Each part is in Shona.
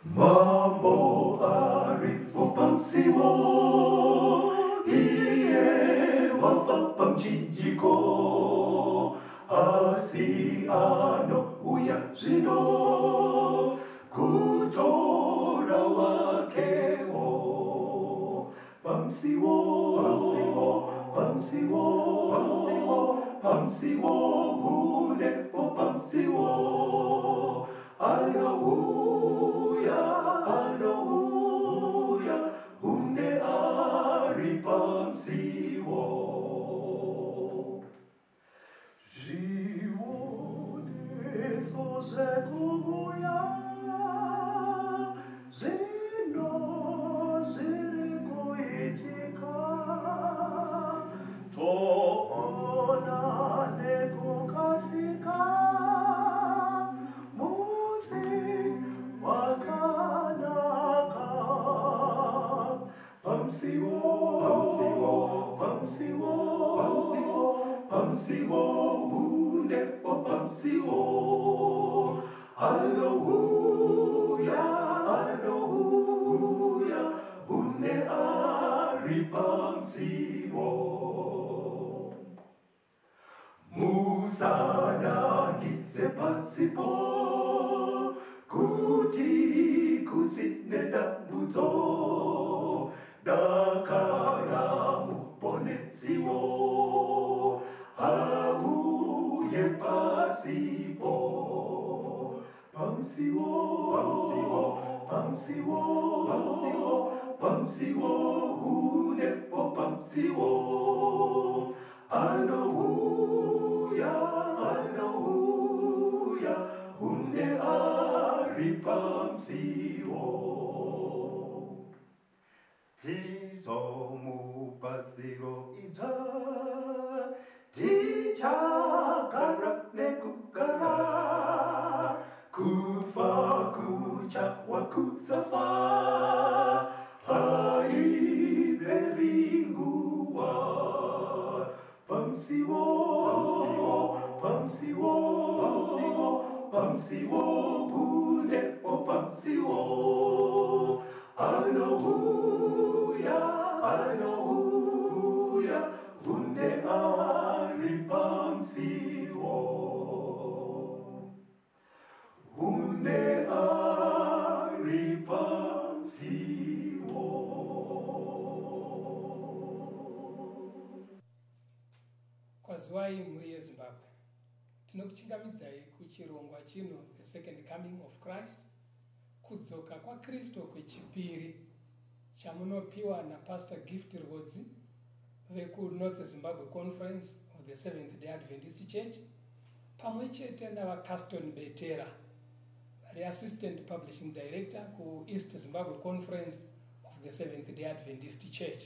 Mambo aripo pamusiwo, iye wafa pamuchinjiko, asi anouya zvino kutora wakewo. Pamusiwo, pamusiwo, pamusiwo, pamusiwo, pamusiwo, hunepo pamusiwo. Anouya, anouya, hunde ari pamusiwo. Zvioniso zvekuuya zvino zviri kuitika, toona nekukasika musi wakanaka. Pamusiwo, pamusiwo, pamusiwo, pamusiwo, pamusiwo, hundepo pamusiwo. Anouya, anouya, hunde ari pamusiwo. Musanangise pasipo kuti kusine dambudzo, dakara muponesiwo auye pasipo. Pamusiwo, pamusiwo, pamusiwo, pamusiwo, pamusiwo, hunepo pamusiwo. Anouya, anouya, hunde ari pamusiwo. Tizomupa idzva, tichagara nekugara, kufa kuchawa kusafa, haiperi nguva. Pamusiwo, pamusiwo, pamusiwo, pamusiwo, pamusiwo, hunepo pamusiwo. Anouya, anouya, hunde ari pamusiwo. Hunde ari pamusiwo. Kwaziwai mhuri yeZimbabwe. Tinokuchingamidzai kuchirongwa chino, The Second Coming of Christ, kudzoka kwaKristu kwechipiri, chamunopiwa naPastor Gift Rwodzi vekuNorth Zimbabwe Conference of the Seventh Day Adventist Church, pamwe chete navaCaston Betera, vari Assistant Publishing Director kuEast Zimbabwe Conference of the Seventh Day Adventist Church.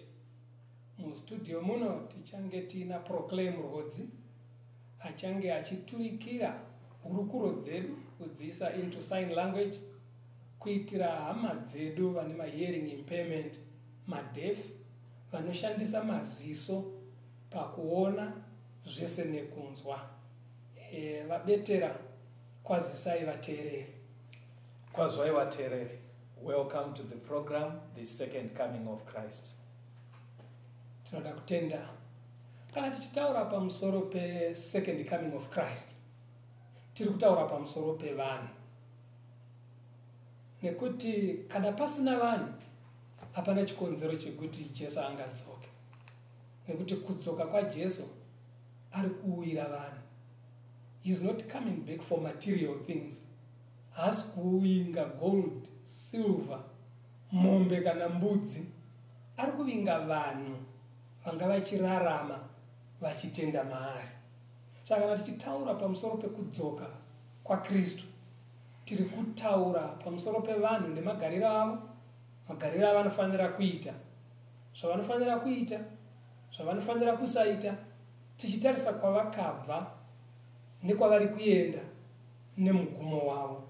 Mustudio muno tichange tiina Proclaim Rwodzi, achange achiturikira hurukuro dzedu kudziisa into sign language kuitira hama dzedu vane mahearing impairment, madeaf, vanoshandisa maziso pakuona zvese nekunzwa. VaBetera, kwazisai vateereri. Kwazwai vateereri. Welcome to the program, The Second Coming of Christ. Tinoda kutenda. Kana tichitaura pamusoro pesecond coming of Christ, tiri kutaura pamusoro pevanhu, nekuti kana pasina vanhu hapana chikonzero chekuti Jesu angadzoke, nekuti kudzoka kwaJesu ari kuuyira vanhu. He is not coming back for material things. Haasi kuvinga gold, silver, mombe kana mbudzi. Ari kuvinga vanhu vanga vachirarama vachitenda maari. Saka kana tichitaura pamusoro pekudzoka kwaKristu, tiri kutaura pamusoro pevanhu nemagariro avo, magariro avanofanira kuita, zvavanofanira kuita, zvavanofanira kusaita, tichitarisa kwavakabva nekwavari kuenda nemugumo wavo.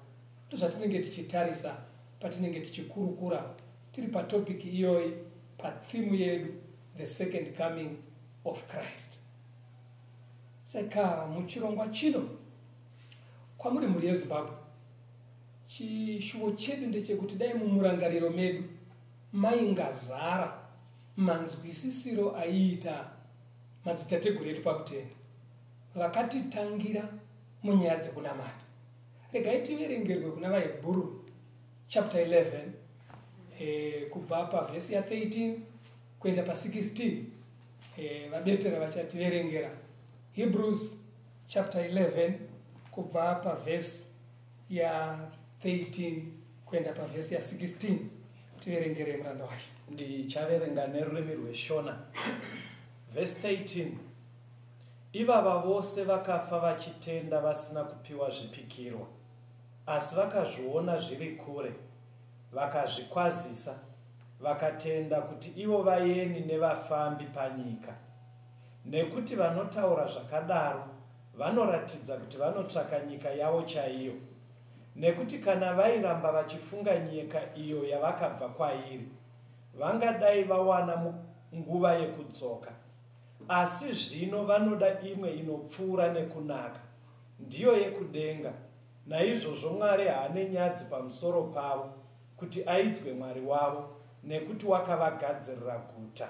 Ndozvatinenge tichitarisa patinenge tichikurukura tiri patopiki iyoyi, patheme yedu, The Second Coming of Christ. Saka muchirongwa chino, kwamuri mhuri yeZimbabwe, Chishuwo chedu ndechekuti dai mumurangariro medu maingazara manzwisisiro aiita madzitateguru edu pakutenda, vakatitangira munyaya dzekunamata. Regai tiverengerwe kuna vaHebhuru chapter 11, kubva pavhesi ya13 kuenda pa16. Vabetera vachativerengera Hebrews chapter 11 kubva pavhesi ya13 kuenda pavhesi ya16. Tiverengere, muranda washe. Ndichaverenga nerurimi rweShona. Vhesi 13: Ivava vose vakafa vachitenda, vasina kupiwa zvipikirwa, asi vakazviona zviri kure, vakazvikwazisa, vakatenda kuti ivo vaeni nevafambi panyika. Nekuti vanotaura zvakadaro vanoratidza kuti vanotsvaka nyika yavo chaiyo. Nekuti kana vairamba vachifunga nyika iyo yavakabva kwairi, vangadai vawana nguva yekudzoka. Asi zvino vanoda imwe inopfuura nekunaka, ndiyo yekudenga. Naizvozvo Mwari haane nyadzi pamusoro pavo kuti aidzwe Mwari wavo, nekuti wakavagadzirira guta.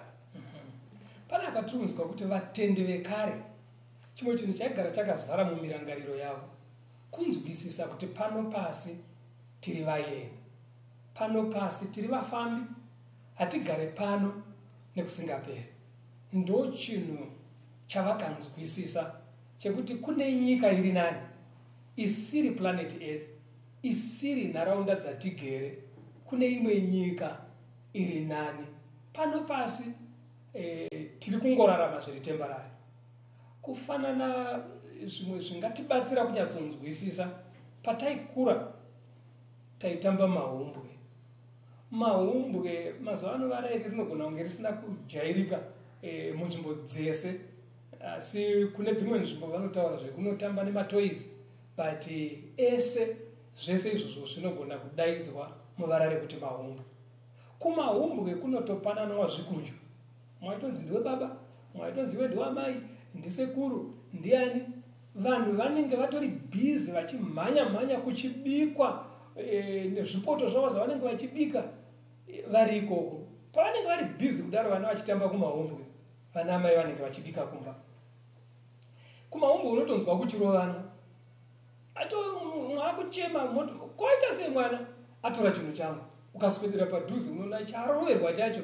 Panapa tiri kunzwa kuti vatendi vekare, chimwe chinhu chaigara chakazara mumirangariro yavo kunzwisisa kuti pano pasi tiri vaeni, pano pasi tiri vafambi, hatigare pano nekusingaperi. Ndo chinhu chavakanzwisisa chekuti kune nyika iri nani, isiri planet Earth, isiri nharaunda dzatigere. Kune imwe nyika iri nani. Pano pasi tiri kungorarama zviri temporary. Kufanana, zvimwe zvingatibatsira kunyatsonzwisisa, pataikura taitamba mahumbwe. Mahumbwe mazuva ano vara iri rinogona kunge risina kujairika munzvimbo dzese, asi kune dzimwe nzvimbo vanotaura zvekunotamba nematoys, but ese, zvese izvozvo zvinogona kudaidzwa muvara rekuti mahumbwe. Kumahumbwe kunotopananwa zvikudyo. Mwaitonzi ndiwe baba, mwaitonzi iwe ndiwamai, ndisekuru, ndiani. Vanhu vanenge vatori busy vachimhanya mhanya kuchibikwa nezvipoto zvavo zvavanenge vachibika vari ikoko. Pavanenge vari busy kudaro, vana vachitamba kumahumbwe, vana amai vanenge vachibika kumba. Kumahumbwe unotonzwa kuchirovana, ato mwakuchema, koita sei, mwana atora chinhu changu. Ukaswedera padhuze, unoona charoverwa chacho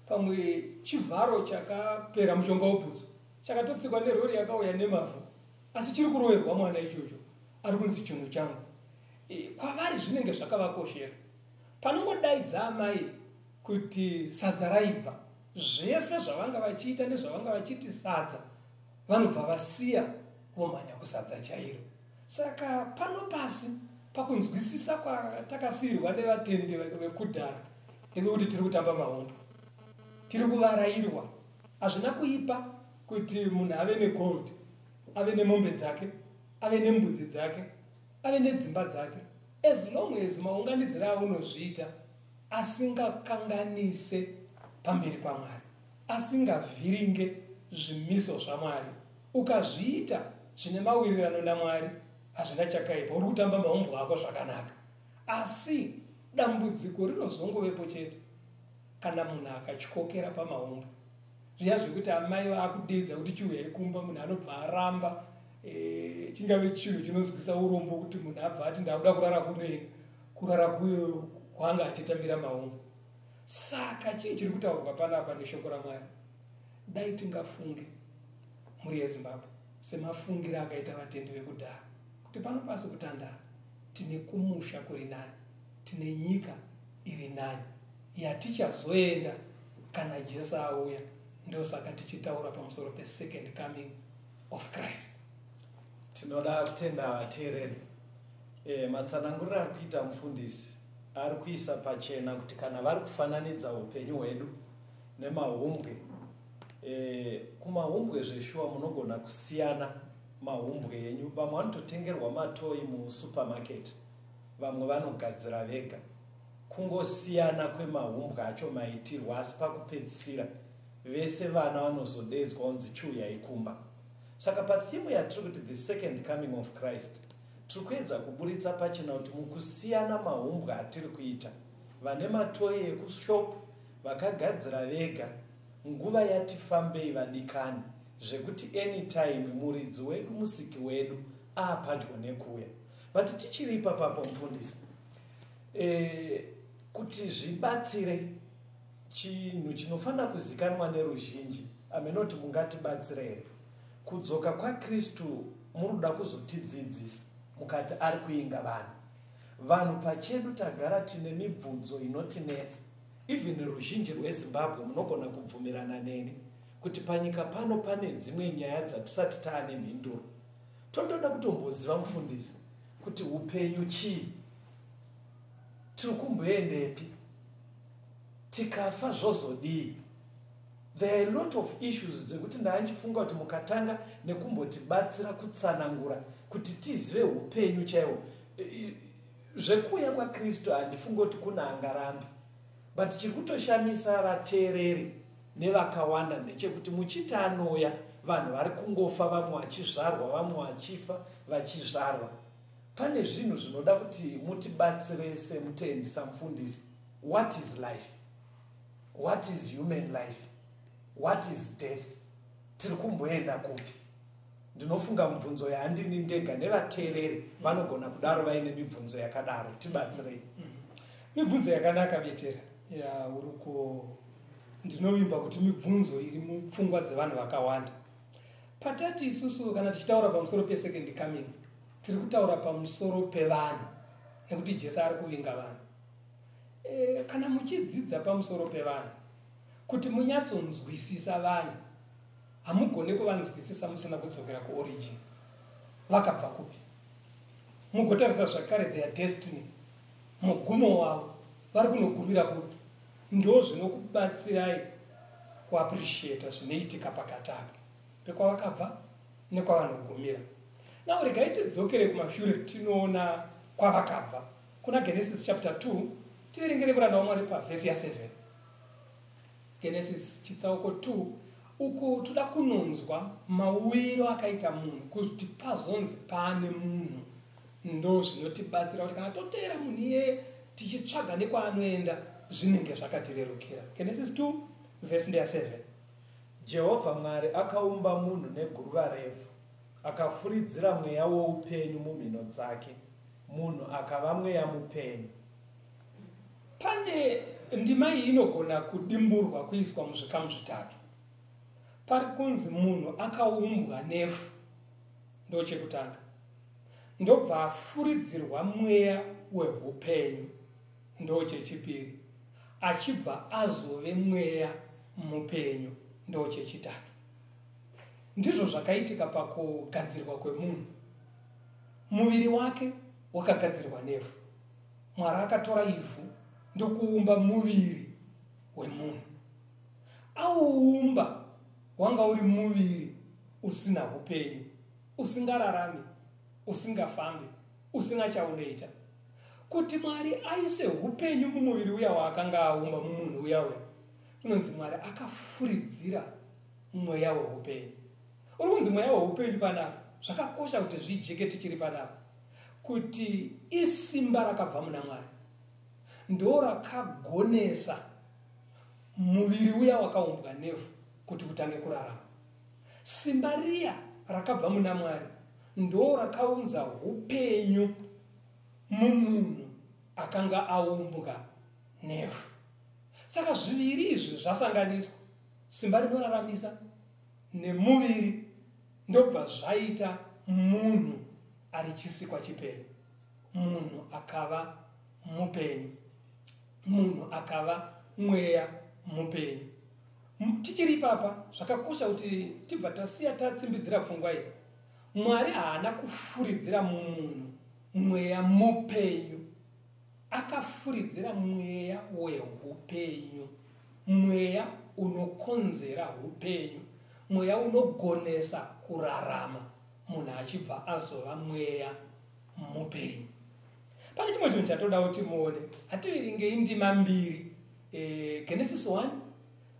pamwe chivharo chakapera mushonga webhutsu, chakatotsikwa nerori yakauya nemavhu, asi chiri kuroverwa mwana ichocho, ari kunzi chinhu changu. Kwavari zvinenge zvakavakoshera. Panongodaidza amai kuti sadza raibva, zvese zvavanga vachiita nezvavanga vachiti sadza vanobva vasiya, vomhanya kusadza chairo. Saka pano pasi, pakunzwisisa kwatakasiyirwa nevatendi vekudhara, ndekuti tiri kutamba mahumbwe, tiri kuvarayirwa. Hazvina kuipa kuti munhu ave negold, ave nemombe dzake, ave nembudzi dzake, ave nedzimba dzake, as long as maunganidziro aunozviita asingakanganise pamberi paMwari, asingavhiringe zvimiso zvaMwari. Ukazviita zvine mawirirano naMwari, hazvina chakaipa, uri kutamba mahumbwe ako zvakanaka. Asi dambudziko rinozongovepo chete kana munhu akatyokera pamahumbwe, zviya zvekuti amai vaakudedza kuti chiuyai kumba, munhu anobva aramba. Chingave chinhu chinonzwisa urombo kuti munhu abva ati ndakuda kurara kuno, kurara kwanga achitambira mahumbwe. Saka chii chiri kutaurwa panapa neshoko raMwari? Dai tingafunge, mhuri yeZimbabwe, semafungiro akaita vatendi vekudhara, kuti pano pasi kutandara, tine kumusha kuri nani, tine nyika iri nani yatichazoenda kana Jesu auya. Ndosaka tichitaura pamusoro pesecond coming of Christ. Tinoda kutenda vateereri. Matsananguriro ari kuita mufundisi ari kuisa pachena kuti kana vari kufananidza upenyu hwedu nemahumbwe, kumahumbwe zveshuwa munogona kusiyana mahumbwe enyu. Vamwe vanototengerwa matoys musupermarket, vamwe vanogadzira vega. Kungosiyana kwemahumbwe acho maitirwa, asi pakupedzisira vese vana vanozodedzwa kunzi chiuyai kumba. Saka patheme yatiri kuti the second coming of Christ, Tiri kuedza kuburitsa pachena kuti mukusiyana mahumbwe atiri kuita, vane matoyi ekushop vakagadzira vega, nguva yati fambei vadikani, zvekuti anytime muridzi wedu, musiki wedu, aapadyo nekuuya. But tichiri ipapapo, mufundisi, kuti zvibatsire, chinhu chinofanira kuzikanwa neruzhinji, amenoti mungatibatsira here, kudzoka kwaKristu muri kuda kuzotidzidzisa mukati ari kuinga vanhu. Vanhu pachedu tagara tine mibvunzo inotinetsa. Even ruzhinji rweZimbabwe munogona kubvumirana neni kuti panyika pano pane dzimwe nyaya dzatisati taane mhinduro. Totoda kutomboziva, mufundisi, kuti upenyu chii, tiri kumboendepi, tikafa zvozodii? There are a lot of issues dzekuti ndaanchifunga kuti mukatanga nekumbotibatsira kutsanangura kuti tizive upenyu chaihwo. Zvekuuya kwaKristu handifungi kuti kuna angarambi, but chiri kutoshamisa vateereri nevakawanda ndechekuti muchiti anouya, vanhu vari kungofa, vamwe vachizvarwa, vamwe vachifa, vachizvarwa. Pane zvinhu zvinoda kuti mutibatsire semutendi, samufundisi. What is life? What is human life? What is death? Tiri kumboenda kupi? Ndinofunga mibvunzo yahandini ndega, nevateereri vanogona kudaro vaine mibvunzo yakadaro. Tibatsirei. Mibvunzo yakanaka, Betera, yauri ku ndinovimba kuti mibvunzo iri mupfungwa dzevanhu vakawanda. Patati isusu kana tichitaura pamusoro pesecond coming, tiri kutaura pamusoro pevanhu, nekuti Jesu ari kuvinga vanhu. Kana muchidzidza pamusoro pevanhu, kuti munyatsonzwisisa vanhu, hamugone kuvanzwisisa musina kudzokera kuorigin, vakabva kupi, mugotarisa zvakare their destiny, mugumo wavo, vari kunogumira kupi. Ndo zvinokubatsirai kuappreciata zvinoitika pakati apa pekwavakabva nekwavanogumira. Now regai tidzokere kumashure, tinoona kwavakabva kuna Genesis chapter 2. Tiverengere, muranda waMwari, pavhesi ya7, Genesis chitsauko 2. Uku toda kunonzwa mauwiro akaita munhu kuti pazonzi paane munhu. Ndo zvinotibatsira kuti kana toteera munhu iyeye tichitsvaga nekwaanoenda, zvinenge zvakatirerukira. Genesis 2, vhesi ndeya7. Jehovha Mwari akaumba munhu neguruva revhu, akafuridzira mweya woupenyu mumhino dzake, munhu akava mweya mupenyu. Pane ndima iyi inogona kudimburwa kuiswa muzvikamu zvitatu. Pari kunzi munhu akaumbwa nevhu, ndo chekutanga. Ndobva afuridzirwa mweya weupenyu, ndo chechipiri. Achibva azove mweya mupenyu, ndo chechitatu. Ndizvo zvakaitika pakugadzirwa kwemunhu. Muviri wake wakagadzirwa nevhu. Mwari akatora ivhu ndokuumba muviri wemunhu. Auumba, wanga uri muviri usina upenyu, usingararami, usingafambi, usina chaunoita. Kuti Mwari aise upenyu mumuviri uya waakanga aumba, mumunhu uya uya, unonzi Mwari akafuridzira mweya weupenyu. Uri kunzi mweya weupenyu panapa. Zvakakosha kuti zvijeke tichiri panapa kuti isimba rakabva muna Mwari ndo rakagonesa muviri uya wakaumbwa nevhu kuti utange kurarama. Simba riya rakabva muna Mwari ndo rakaunza upenyu mumunhu akanga aumbwa nevhu. Saka zviviri izvi zvasanganiswa, simba rinoraramisa nemuviri, ndobva zvaita munhu ari chisikwa chipenyu, munhu akava mupenyu, munhu akava mweya mupenyu. Tichiri ipapa, zvakakosha kuti tibva tasiya tatsimbidzira pfungwa iyi. Mwari haana kufuridzira mumunhu mweya mupenyu, akafuridzira mweya weupenyu, mweya unokonzera upenyu, mweya unogonesa kurarama, munhu achibva azova mweya mupenyu. Pane chimwe chinhu chatoda kuti muone. Hativeringei ndima mbiri, Genesis 1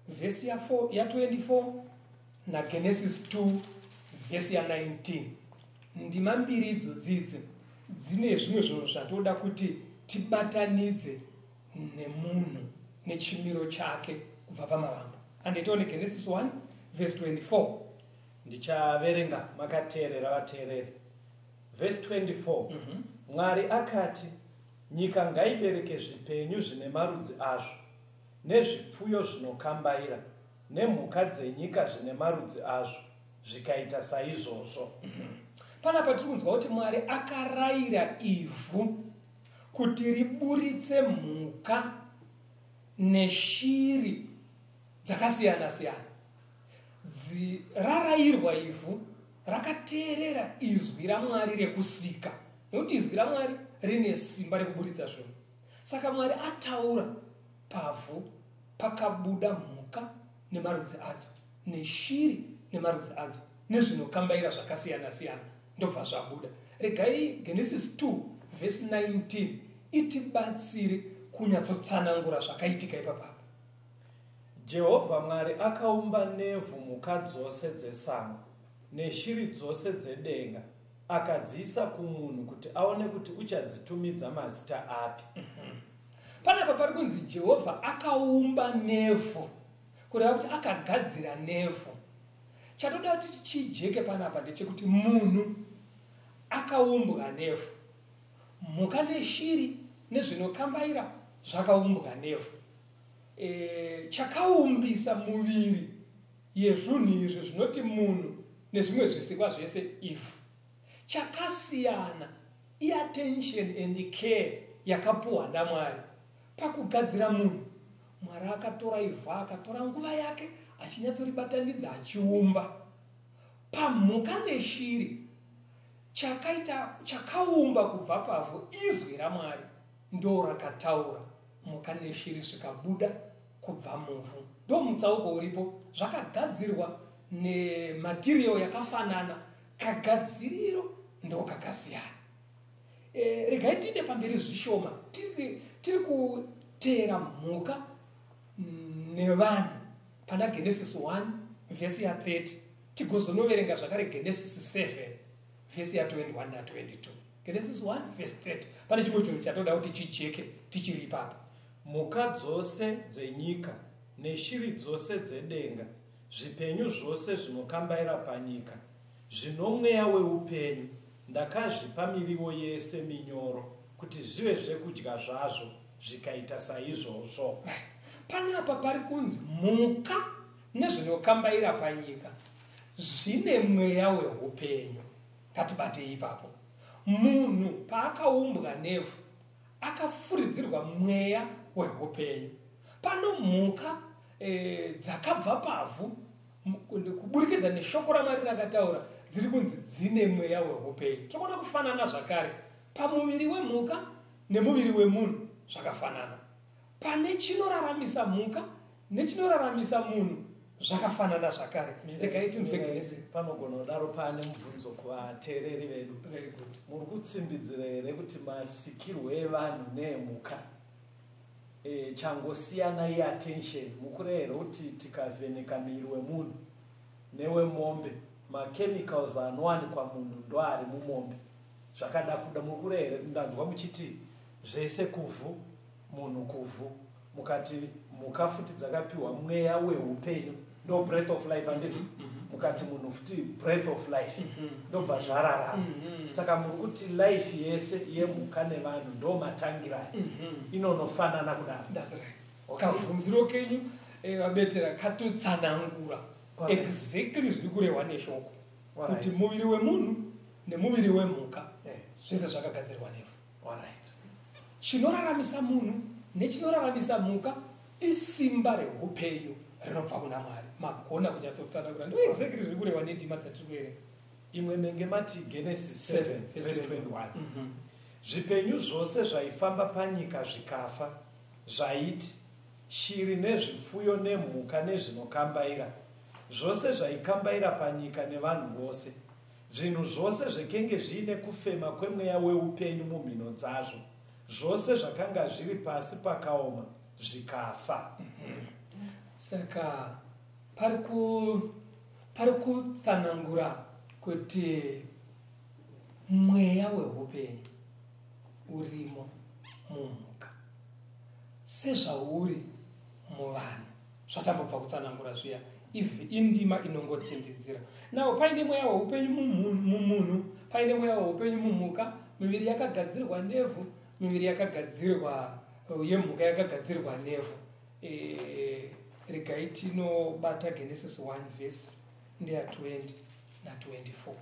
vhesi ya24 naGenesis 2 vhesi ya19. Ndima mbiri idzodzidzi. Dzine zvimwe zvinhu zvatoda kuti tibatanidze nemunhu nechimiro chake kubva pamavambo. Handitione Genesis 1 verse 24. Ndichaverenga makateerera, vateereri. Vhesi 24. Mwari akati, "Nyika ngaibereke zvipenyu zvine marudzi azvo, nezvipfuyo zvinokambaira, nemhuka dzenyika zvine marudzi azvo." Zvikaita saizvozvo. Panapa tiri kunzwa kuti Mwari akarayira ivhu kuti riburitse mhuka neshiri dzakasiyana-siyana. Rarayirwa ivhu, rakateerera izwi raMwari rekusika, nekuti izwi raMwari rine simba rekuburitsa zvinhu. Saka Mwari ataura, pavhu pakabuda mhuka nemarudzi adzo, neshiri nemarudzi adzo, nezvinokambaira zvakasiyana-siyana, ndobva zvabuda. Regai Genesis 2 vhesi 19 itibatsire kunyatsotsanangura zvakaitika ipapapa. Jehovha Mwari akaumba nevhu mhuka dzose dzesango neshiri dzose dzedenga, akadziisa kumunhu kuti aone kuti uchadzitumidza mazita api. Panapa pari kunzi Jehovha akaumba nevhu, kureva kuti akagadzira nevhu. Chatoda kuti chijeke panapa ndechekuti munhu akaumbwa nevhu, mhuka neshiri nezvinokambaira zvakaumbwa nevhu. Chakaumbisa muviri yezvinhu izvi zvinoti munhu nezvimwe zvisikwa zvese ivhu. Chakasiyana iattention and care yakapuhwa naMwari pakugadzira munhu. Mwari akatora ivhu, akatora nguva yake achinyatsoribatanidza, achiumba. Pamhuka neshiri, chakaita chakaumba kubva pavhu izwi raMwari, ndo rakataura, mhuka neshiri zvikabuda kubva muvhu. Ndo mutsauko uripo. Zvakagadzirwa nematerial yakafanana, kagadziriro ndo kakasiyana. Regai tiinde pamberi zvishoma. Tiri kuteera mhuka nevanhu pana Genesis 1 vhesi ya30, tigozonoverenga zvakare Genesis 7 vhesi ya21 na22. Genesis 1 vhesi 30, pane chimwe chinhu chatoda kuti chijeke tichiri ipapo. Mhuka dzose dzenyika neshiri dzose dzedenga, zvipenyu zvose zvinokambaira panyika zvino mweya weupenyu, ndakazvipa miriwo yese minyoro kuti zvive zvekudya zvazvo. Zvikaita saizvozvo. Panapa pari kunzi mhuka nezvinokambaira panyika zvine mweya weupenyu. Ngatibatei ipapo. Munhu paakaumbwa nevhu, akafuridzirwa mweya weupenyu. Pano mhuka dzakabva pavhu kuburikidza neshoko raMwari rakataura, dziri kunzi dzine mweya weupenyu. Tinoona kufanana zvakare pamuviri wemhuka nemuviri wemunhu, zvakafanana. Pane chinoraramisa mhuka nechinoraramisa munhu zvakafanana zvakare. Regai tinzwe Genesis. Panogona kudaro paane mubvunzo kuvateereri vedu. Very good. Muri kutsimbidzira here kuti masikirwo evanhu neemhuka changosiyana iattention? Mukureva here kuti tikavheneka muviri wemunhu newemombe, machemicals anowanikwa munhu ndo ari mumombe? Zvakada kuda, muri kureva here? Ndanzwa muchiti zvese kuvhu, munhu kuvhu, mukati mhuka futi dzakapiwa mweya weupenyu, ndo breath of life, handiti? Mukati munhu futi breath of life, ndobva zvararama. Saka muri kuti life yese yemhuka nevanhu ndo matangirai inonofanana kudaro? That's right. Kavhunziro kenyu, vabetera, katotsanangura exactly zviri kurehwa neshoko, kuti muviri wemunhu nemuviri wemhuka zvese zvakagadzirwa nevhu. Chinoraramisa munhu nechinoraramisa mhuka isimba reupenyu rinobva kuna Mwari. Magona kunyatsotsanangura, ndo exactly zviri kurehwa nendima dzatiri kuverenga. Imwe menge mati Genesis 7 verse 21. Zvipenyu zvose zvaifamba panyika zvikafa, zvaiti shiri nezvipfuyo nemhuka nezvinokambaira zvose zvaikambaira panyika nevanhu vose, zvinhu zvose zvekenge zviine kufema kwemweya weupenyu mumhino dzazvo, zvose zvakanga zviri pasi pakaoma zvikafa. Saka pari kutsanangura kuti mweya weupenyu urimo mumhuka sezvauri muvanhu, zvatambobva kutsanangura zviya. Indima inongotsindidzira. Now paine mweya weupenyu mumunhu, paine mweya weupenyu mumhuka. Miviri yakagadzirwa nevhu, miviri yakagadzirwa yemhuka yakagadzirwa nevhu. Regai tinobata Genesis 1 verse ndeya 20 na24.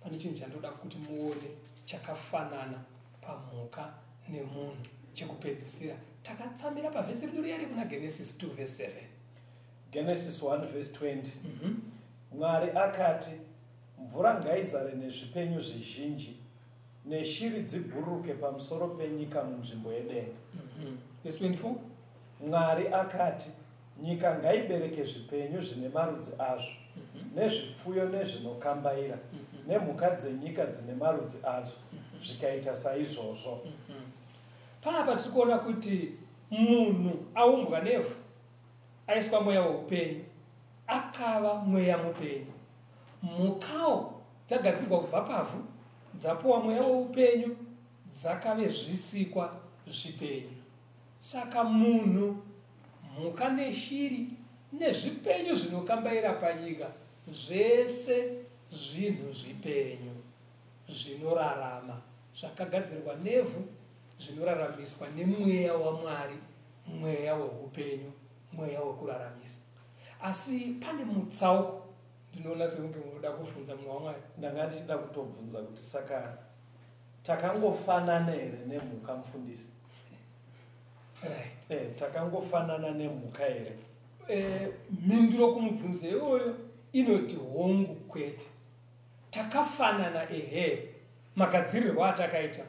Pane chinhu chandoda kuti muone chakafanana pamhuka nemunhu. Chekupedzisira takatsamira pavhesi redu riya rekuna Genesis 2 verse 7. Genesis 1 verse 20. Mwari akati, mvura ngaizare nezvipenyu zvizhinji, neshiri dzibhururuke pamusoro penyika munzvimbo yedenga. Verse 24. Mwari akati, nyika ngaibereke zvipenyu zvine marudzi azvo, nezvipfuyo nezvinokambaira, nemhuka dzenyika dzine marudzi adzo, zvikaita saizvozvo. Panapa tiri kuona kuti munhu aumbwa nevhu, aiswa mweya weupenyu, akava mweya mupenyu. Mhukawo dzagadzirwa kubva pavhu, dzapuwa mweya weupenyu, dzakave zvisikwa zvipenyu. Saka munhu, mhuka neshiri nezvipenyu zvinokambaira panyika, zvese zvinhu zvipenyu zvinorarama, zvakagadzirwa nevhu, zvinoraramiswa nemweya waMwari, mweya weupenyu, mweya wekuraramisa. Asi pane mutsauko. Ndinoona sekunge munoda kubvunza, munhu waMwari. Ndanga ndichida kutobvunza kuti saka takangofanana here nemhuka, mufundisi? Right. Takangofanana nemhuka here? Mhinduro kumubvunzo iwoyo inoti hongu, kwete. Takafanana ehe, magadzirirwo atakaita,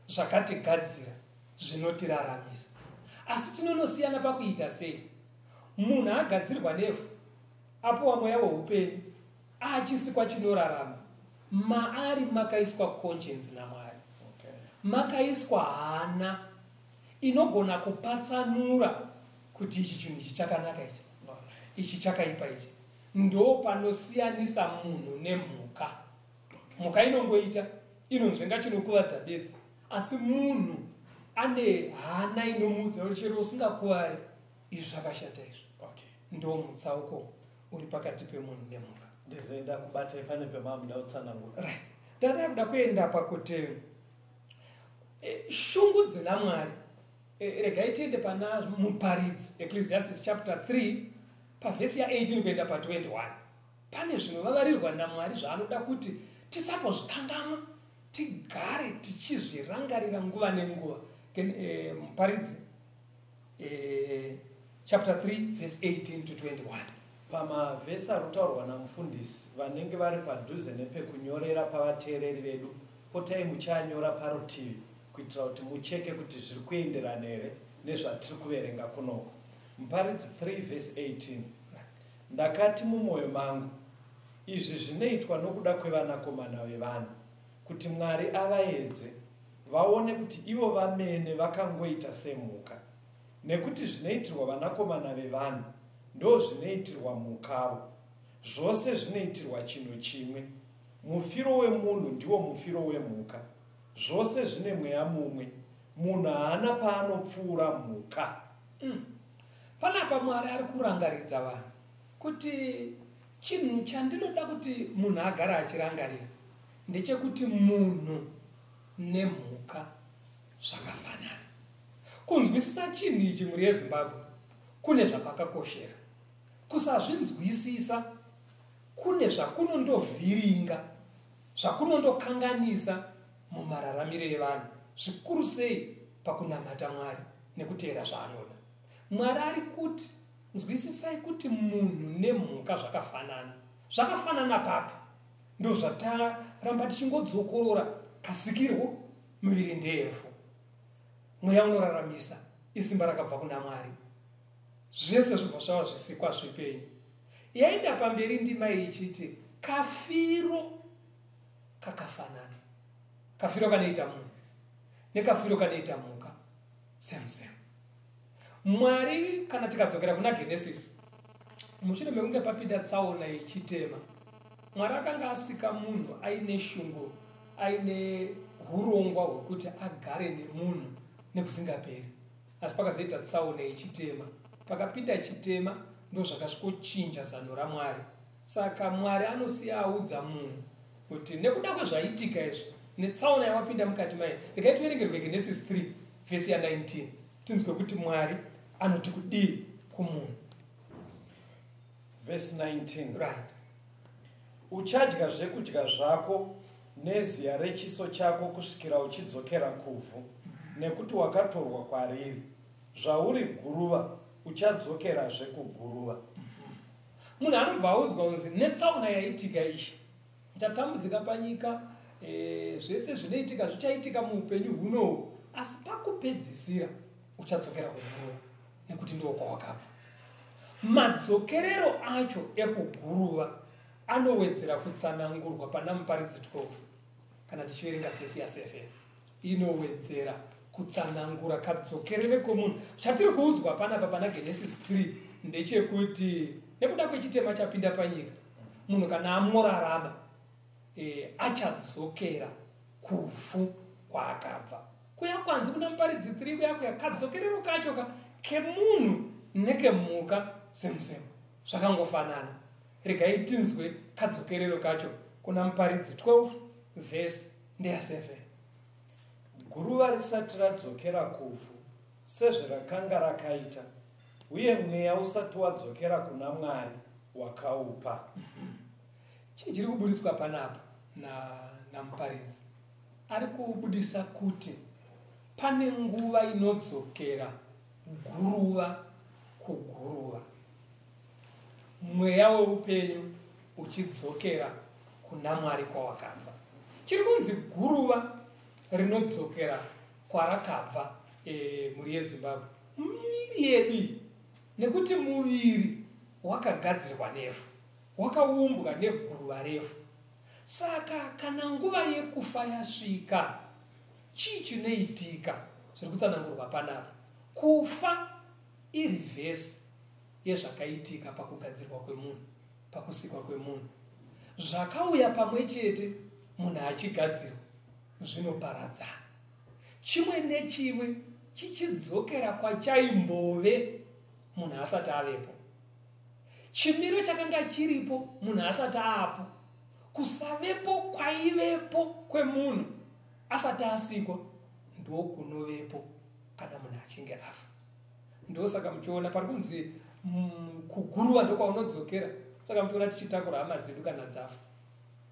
zvakatigadzira, zvinotiraramisa. Asi tinonosiyana pakuita sei? Munhu agadzirwa nevhu, apuwa mweya weupenyu, achisikwa chinorarama, maari makaiswa conscience naMwari. Makaiswa hana inogona kupatsanura kuti ichi chinhu ichi chakanaka, ichi ichi chakaipa ichi. Ndo panosiyanisa munhu nemhuka. Mhuka inongoita, inonzvenga chinokuvadza bedzi, asi munhu ane hana inomuudza kuti chero usingakuvari, izvi zvakashata izvi. Ndo mutsauko uri pakati pemunhu nemhuka. Ndizoenda kubatai pane pemamuda kutsanangura. Right, tada kuda kuenda pakuti shungu dzina Mwari. Regai tiende pana Muparidzi, Ecclesiastes chapter 3, pavhesi ya18 kuenda pa21. Pane zvinovavarirwa naMwari zvaanoda kuti tisambozvikangamwa, tigare tichizvirangarira nguva nenguva. Muparidzi chapter 3 verse 18 to 21. Pamavhesi ari kutaurwa namufundisi, vanenge vari padhuze nepekunyorera pavateereri vedu, potai muchanyora parutivi kuitira kuti mucheke kuti zviri kuenderana here nezvatiri kuverenga kunoko. Muparidzi 3 vhesi 18: Ndakati mumwoyo mangu, izvi zvinoitwa nokuda kwevanakomana vevanhu, kuti Mwari avaedze, vaone kuti ivo vamene vakangoita semhuka. Nekuti zvinoitirwa vanakomana vevanhu ndo zvinoitirwa mhukavo, zvose zvinoitirwa chinhu chimwe. Mufiro wemunhu ndiwo mufiro wemhuka, zvose zvine mweya mumwe. Munhu haana paanopfuura mhuka. Panapa Mwari ari kurangaridza vanhu kuti chinhu chandinoda kuti munhu agare achirangarira ndechekuti munhu nemhuka zvakafanana. Kunzwisisa chinhu ichi, mhuri yeZimbabwe, kune zvakwakakoshera. Kusazvinzwisisa kune zvakunondovhiringa, zvakunondokanganisa mumararamiro evanhu, zvikuru sei pakunamata Mwari nekuteera zvaanoda. Mwari ari kuti nzwisisai kuti munhu nemhuka zvakafanana. Zvakafanana papi? Ndo zvataramba tichingodzokorora: kasikirwo, miviri ndeyevhu, mweya unoraramisa isimba rakabva kuna Mwari, zvese zvibva zvava zvisikwa zvipenyu. Yaenda pamberi ndima iyi ichiti kafiro kakafanana. Kafiro kanoita munhu nekafiro kanoita mhuka, same same. Mwari, kana tikadzokera kuna Genesis, mushure mekunge papinda tsaona yechitema, Mwari akanga asika munhu aine shungu, aine urongwa hwekuti agare nemunhu nekusingaperi. Asi pakazoita tsaona yechitema, pakapinda chitema ndozvakasvikochinja zano raMwari. Saka Mwari anosiya audza munhu kuti nekuda kwezvaitika izvi netsaona yawapinda mukati mayo, regai tiverengerwe Genesis 3 vhesi ya19 tinzwe kuti Mwari anoti kudii kumunhu. Vhesi 19. Right. Uchadya zvekudya zvako neziya rechiso chako kusvikira uchidzokera kuvhu, nekuti wakatorwa kwariri. Zvauri guruva, uchadzokerazve kuguruva. Munhu anobva audzwa kunzi netsaona yaitika ishi, uchatambudzika panyika, zvese zvinoitika zvichaitika muupenyu hunohu, asi pakupedzisira uchadzokera kuguruva nekuti ndiwo kwawakabva. Madzokerero acho ekuguruva anowedzera kutsanangurwa pana Muparidzi 12 kana tichiverenga vhesi ya7, inowedzera kutsanangura kadzokerere komunhu. Chatiri kuudzwa panapa pana Genesis 3 ndechekuti nekuda kwechitema chapinda panyika, munhu kana amorarama achadzokera kuvhu kwaakabva. Kuya kwanzi kuna Muparidzi 3 kuya kuya kadzokerero kacho kemunhu nekemhuka semusemo zvakangofanana. Regai tinzwe kadzokerero kacho kuna Muparidzi 12 vhesi ndeya7. Guruva risati radzokera kuvhu sezvarakanga rakaita, uye mweya usati wadzokera kuna Mwari wakaupa. Chii chiri kubudiswa panapa naMuparidzi? Ari kubudisa kuti pane nguva inodzokera guruva kuguruva, mweya weupenyu uchidzokera kuna Mwari kwawakabva. Chiri kunzi guruva rinodzokera kwarakabva, mhuri yeZimbabwe, miviri yedu, nekuti muviri wakagadzirwa nevhu, wakaumbwa neguruva revhu. Saka kana nguva yekufa yasvika, chii chinoitika? Zviri kutsanangurwa panapa, kufa ireverse yezvakaitika pakugadzirwa kwemunhu, pakusikwa kwemunhu. Zvakauya pamwe chete munhu achigadzirwa zvinoparadzana, chimwe nechimwe chichidzokera kwachaimbove munhu asati avepo. Chimiro chakanga chiripo munhu asati aapo, kusavepo kwaivepo kwemunhu asati asikwa ndokunovepo kana munhu achinge afa. Ndosaka muchiona pari kunzi kuguruva ndokwaunodzokera. Saka muchiona tichitakura hama dzedu kana dzafa,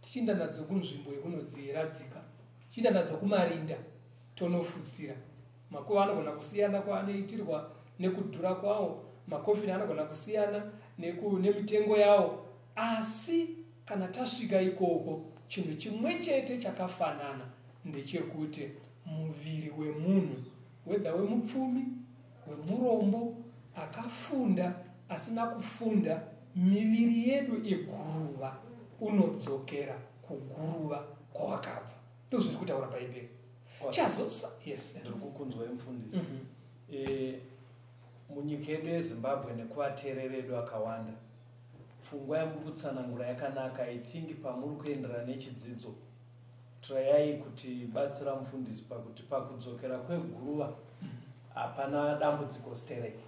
tichienda nadzo kunzvimbo yekunodziradzika, tichienda nadzo kumarinda tonofutsira. Makuva anogona kusiyana kwaanoitirwa nekudhura kwawo, makofini anogona kusiyana nemitengo yawo, asi kana tasvika ikoko chinhu chimwe chete chakafanana ndechekuti muviri wemunhu, whether wemupfumi, wemurombo, akafunda, asina kufunda, miviri yedu iguruva, unodzokera kuguruva kwawakabva. Ndozviri kutaura Bhaibheri. Chazosa yes. Ndiri kukunzwa, mufundisi. Munyika yedu yeZimbabwe nekuvateereri edu akawanda, pfungwa yamuri kutsanangura yakanaka. I think pamuri kuenderana nechidzidzo, trayai kuti batsira mufundisi pakuti pakudzokera kweguruva hapana dambudziko stereki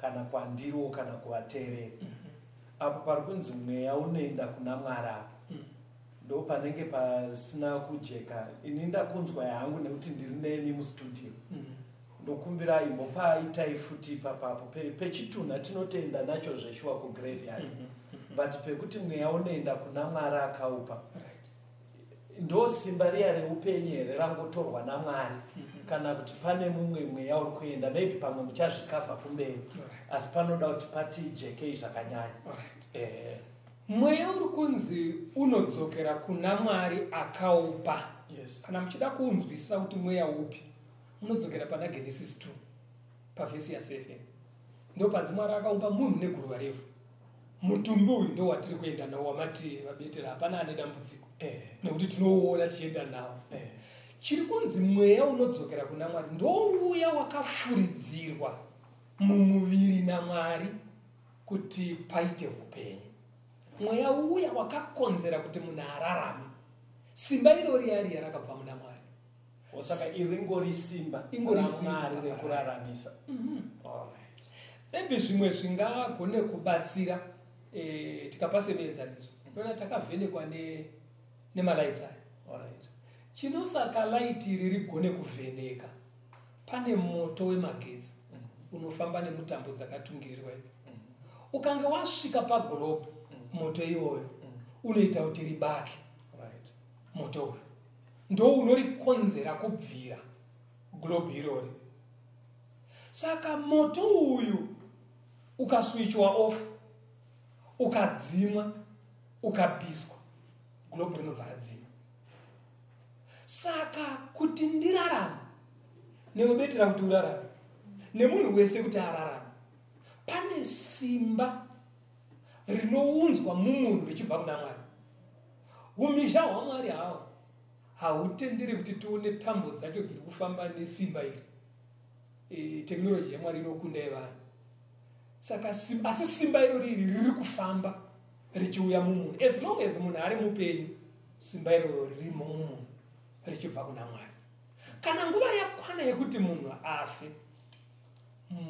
kana kwandiriwo kana kuvateereri. Apo pari kunzi mweya unoenda kuna Mwari, apo ndo panenge pasina kujeka. Ini ndakunzwa yangu nekuti ndiri nemi mustudio. Ndokumbira imbopaitai futi ipapapo pechitunha tinotoenda nacho zveshuwa kugraveyard, but pekuti mweya unoenda kuna Mwari akaupa, ndo simba riya reupenyu here rangotorwa naMwari, kana kuti pane mumwe mweya uri kuenda? Maybe pamwe muchazvikavha kumberi, asi panoda kuti patijekei zvakanyanya. Mweya uri kunzi unodzokera kuna Mwari akaupa, kana muchida kuunzwisisa kuti mweya upi, unodzokera pana Genesis 2 pavhesi ya7. Ndo panzi Mwari akaumba munhu neguruva revhu. Mutumbi uyu ndo watiri kuenda nawo wamati vabetera, hapana ane dambudziko nekuti tinouona tichienda nawo. Chiri kunzi mweya unodzokera kuna Mwari ndouya wakafuridzirwa mumuviri naMwari kuti paite upenyu, mweya uya wakakonzera kuti munhu ararame. Simba iro riya riya rakabva muna Mwari. Saka iri ringori simba Ingori simba. raMwari rekuraramisa. Alright. Maybe zvimwe zvingagone kubatsira, tikapa semuenzaniso, unoona takavhenekwa nemalights aya. Chinosaka light iri rigone kuvheneka, pane moto wemagetsi unofamba nemutambo dzakatungirirwa idzi. Ukange wasvika paglobe, moto iwoyo unoita kuti ribake. Moto uyu ndo unorikonzera kubvira globe irori. Saka moto uyu ukaswichwa off, ukadzimwa, ukabviswa, globe rinobva radzima. Saka kuti ndirarame, nemubetera kuti urarame, nemunhu wese kuti ararame, pane simba rinounzwa mumunhu richibva kuna Mwari. Umhizha hwaMwari hawo hautenderi kuti tione tambo dzacho dziri kufamba nesimba iri. Technology yaMwari inokunda yevanhu. Saka asi simba irori iri riri kufamba richiuya mumunhu. As long as munhu ari mupenyu, simba iroro ririmo mumunhu richibva kuna Mwari. Kana nguva yakwana yekuti munhu afe,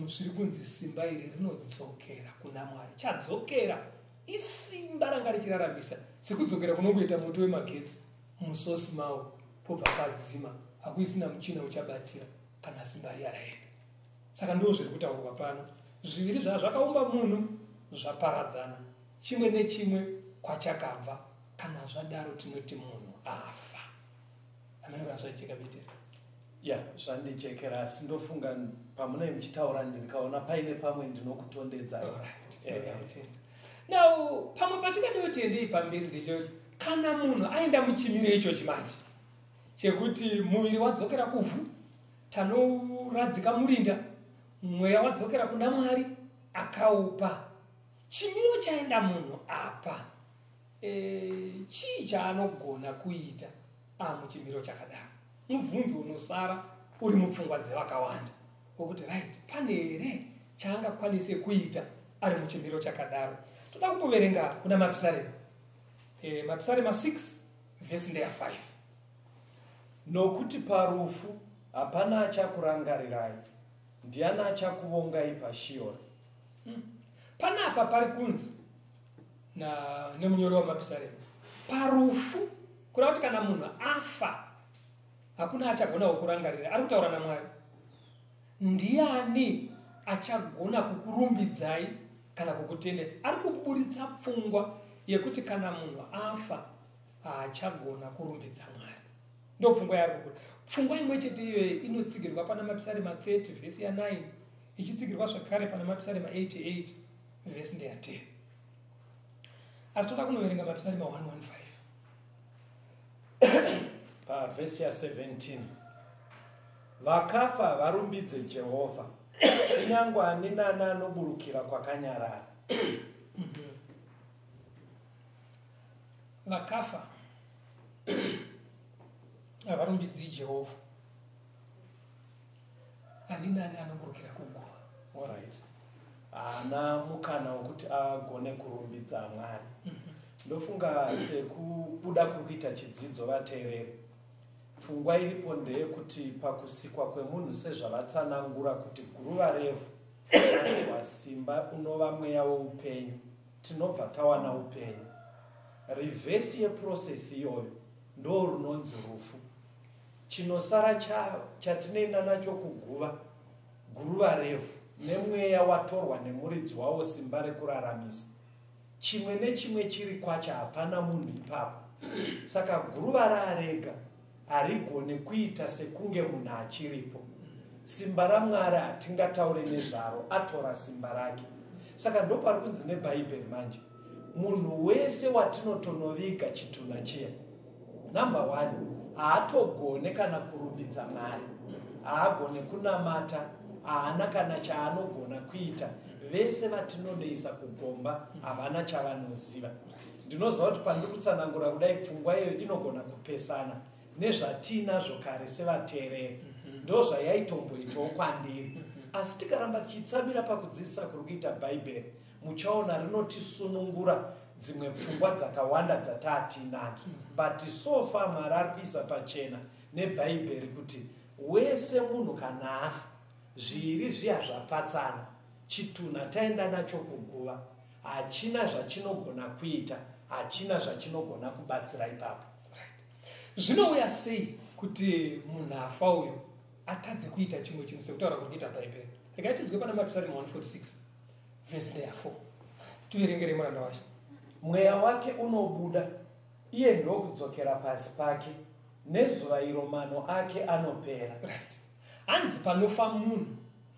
zviri kunzi simba iri rinodzokera kuna Mwari. Chadzokera isimba ranga richiraramisa, sekudzokera kunongoita moto wemagetsi musosi mawo, pobva padzima, hakuisina muchina uchabatira kana simba riya raenda. Saka ndo zviri kutaurwa pano. Zviviri zvakaumba munhu zvaparadzana, chimwe nechimwe kwachakabva. Kana zvadaro tinoti munhu afa. Amene kana zvajeka, Betera? Ya, zvandijekera, asi ndofunga pamunei muchitaura ndikaona paine pamwe ndinokutondedzai. Now pamwe patikadiwo tiendei pamberi ndechekuti kana munhu aenda muchimiro ichochi manje chekuti muviri wadzokera kuvhu, tanoradzika murinda, mweya wadzokera kuna Mwari akaupa, chimiro chaenda munhu apa, chii chaanogona kuita amuchimiro chakadaro? Mubvunzo unosara uri mupfungwa dzevakawanda wokuti, right, pane here chaangakwanise kuita ari muchimiro chakadaro? Toda kumboverenga kuna Mapisarema, Mapisarema 6, vhesi ndeya 5. Nokuti parufu hapana achakurangarirai, ndiani achakuvongai paShiori? Panapa pari kunzi nemunyori wamapisarema, parufu, kureva kuti kana munhu afa hakuna achagonawo kurangarira. Ari kutaura naMwari. Ndiani achagona kukurumbidzai kana kukutendai? Ari kuburitsa pfungwa yekuti kana munhu afa haachagona kurumbidza Mwari. Ndo pfungwa yaari kubuda. Pfungwa imwe chete iyoyo inotsigirwa pana Mapisarema 30 vhesi ya9, ichitsigirwa zvakare pana Mapisarema 88 vhesi ndeya 10. Asi toda kunoverenga Mapisarema 115. Pavhesi ya17: Vakafa varumbidze Jehovha, kunyange ani nani anoburukira kwakanyarara. Vakafa havarumbidzi Jehovha, ani nani anoburukira kuguva. Alright, haana mukana wekuti agone kurumbidza Mwari. Ndofunga sekubuda kuri kuita chidzidzo, vateereri, pfungwa iripo ndeyekuti pakusikwa kwemunhu, sezvavatsanangura kuti guruva revhu rapiwa simba unova mweya weupenyu, tinobva tawana upenyu. Reverse yeprocess iyoyo ndo runonzi rufu. Chinosara chatinoenda nacho kuguva guruva revhu nemweya watorwa nemuridzi wawo, simba rekuraramisa. Chimwe nechimwe chiri kwacho, hapana munhu ipapo. Saka guruva raarega harigone kuita sekunge munhu achiripo. Simba raMwari hatingatauri nezvaro, atora simba rake. Saka ndopari kunzi neBhaibheri manje, munhu wese watinotonoviga chitunha chiya, number one, haatogone kana kurumbidza Mwari, haagone kunamata, haana kana chaanogona kuita. Vese vatinodoisa kugomba havana chavanoziva. Ndinoziva kuti pandiri kutsanangura kudai, pfungwa iyoyo inogona kupesana nezvatiinazvo kare sevateereri. Ndo zvayaitomboitawo kwandiri, asi tikaramba tichitsamira pakudzidzisa kuri kuita Bhaibheri, muchaona rinotisunungura dzimwe pfungwa dzakawanda dzataatinadzo. But so far Mwari ari kuisa pachena. Nebhaibheri kuti wese munhu kana afa, zviri zviya zvapatsana, chitunha taenda nacho kuguva, hachina zvachinogona kuita, hachina zvachinogona kubatsira ipapo. Zvinouya sei kuti munhu afa uyo atadze kuita chimwe chinhu sekutaura kuri kuita Bhaibheri? Regai tinzwe pana Mapisarema 146, vhesi ndeya 4. Tiverengere, muranda wacho. Mweya wake unobuda, iye ndokudzokera pasi pake, nezuva iro mano ake anopera. Right, hanzi panofa munhu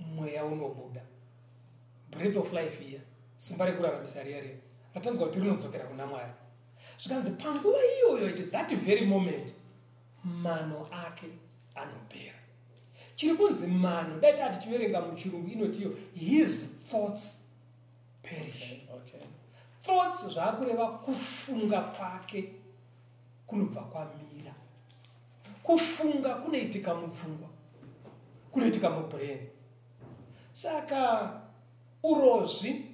mweya unobuda, breath of life iya, simba rekuraramisa riya riya ratanzwa kuti rinodzokera kuna Mwari. Zvikanzi panguva iyoyo, at that very moment, mano ake anopera. Chiri kunzi mano, dai taa tichiverenga muchirungu, inotiyo "his thoughts perish". Thoughts zvaakureva kufunga kwake kunobva kwamira. Kufunga kunoitika mupfungwa, kunoitika mubrain. Saka urozvi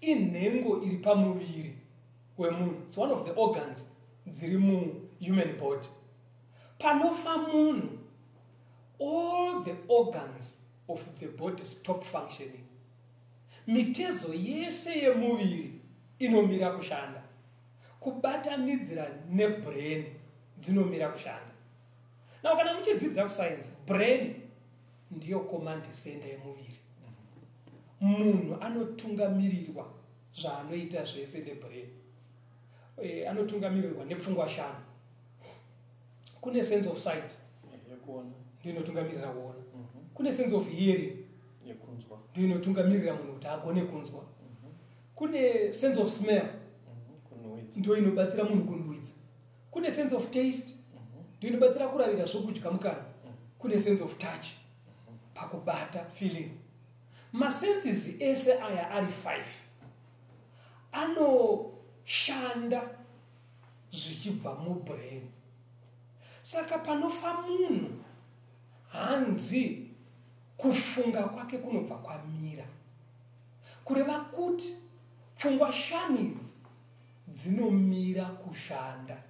inhengo iri pamuviri wemunhu. It's one of the organs dziri muhuman body. Panofa munhu, all the organs of the body stop functioning. Mitezo yese yemuviri inomira kushanda, kubatanidzira nebrain dzinomira kushanda. Now, kana muchidzidza kuscience, brain ndiyo command center yemuviri. Munhu anotungamirirwa zvaanoita zvese nebrain. Anotungamirirwa nepfungwa shanu. Kune sense of sight, yekuona, ndiyo inotungamirira kuona. Kune sense of hearing, yekunzwa, ndiyo inotungamirira munhu kuti agone kunzwa. Kune sense of smell, kunhuhwidza, ndiyo inobatsira munhu kunhuhwidza. Kune sense of taste, ndiyo inobatsira kuravira zvokudya mukanwa. Kune sense of touch, pakubata, feeling. Masenses ese aya ari 5 anoshanda zvichibva mubrain. Saka panofa munhu, hanzi kufunga kwake kunobva kwamira, kureva kuti pfungwa shanu idzi dzinomira kushanda.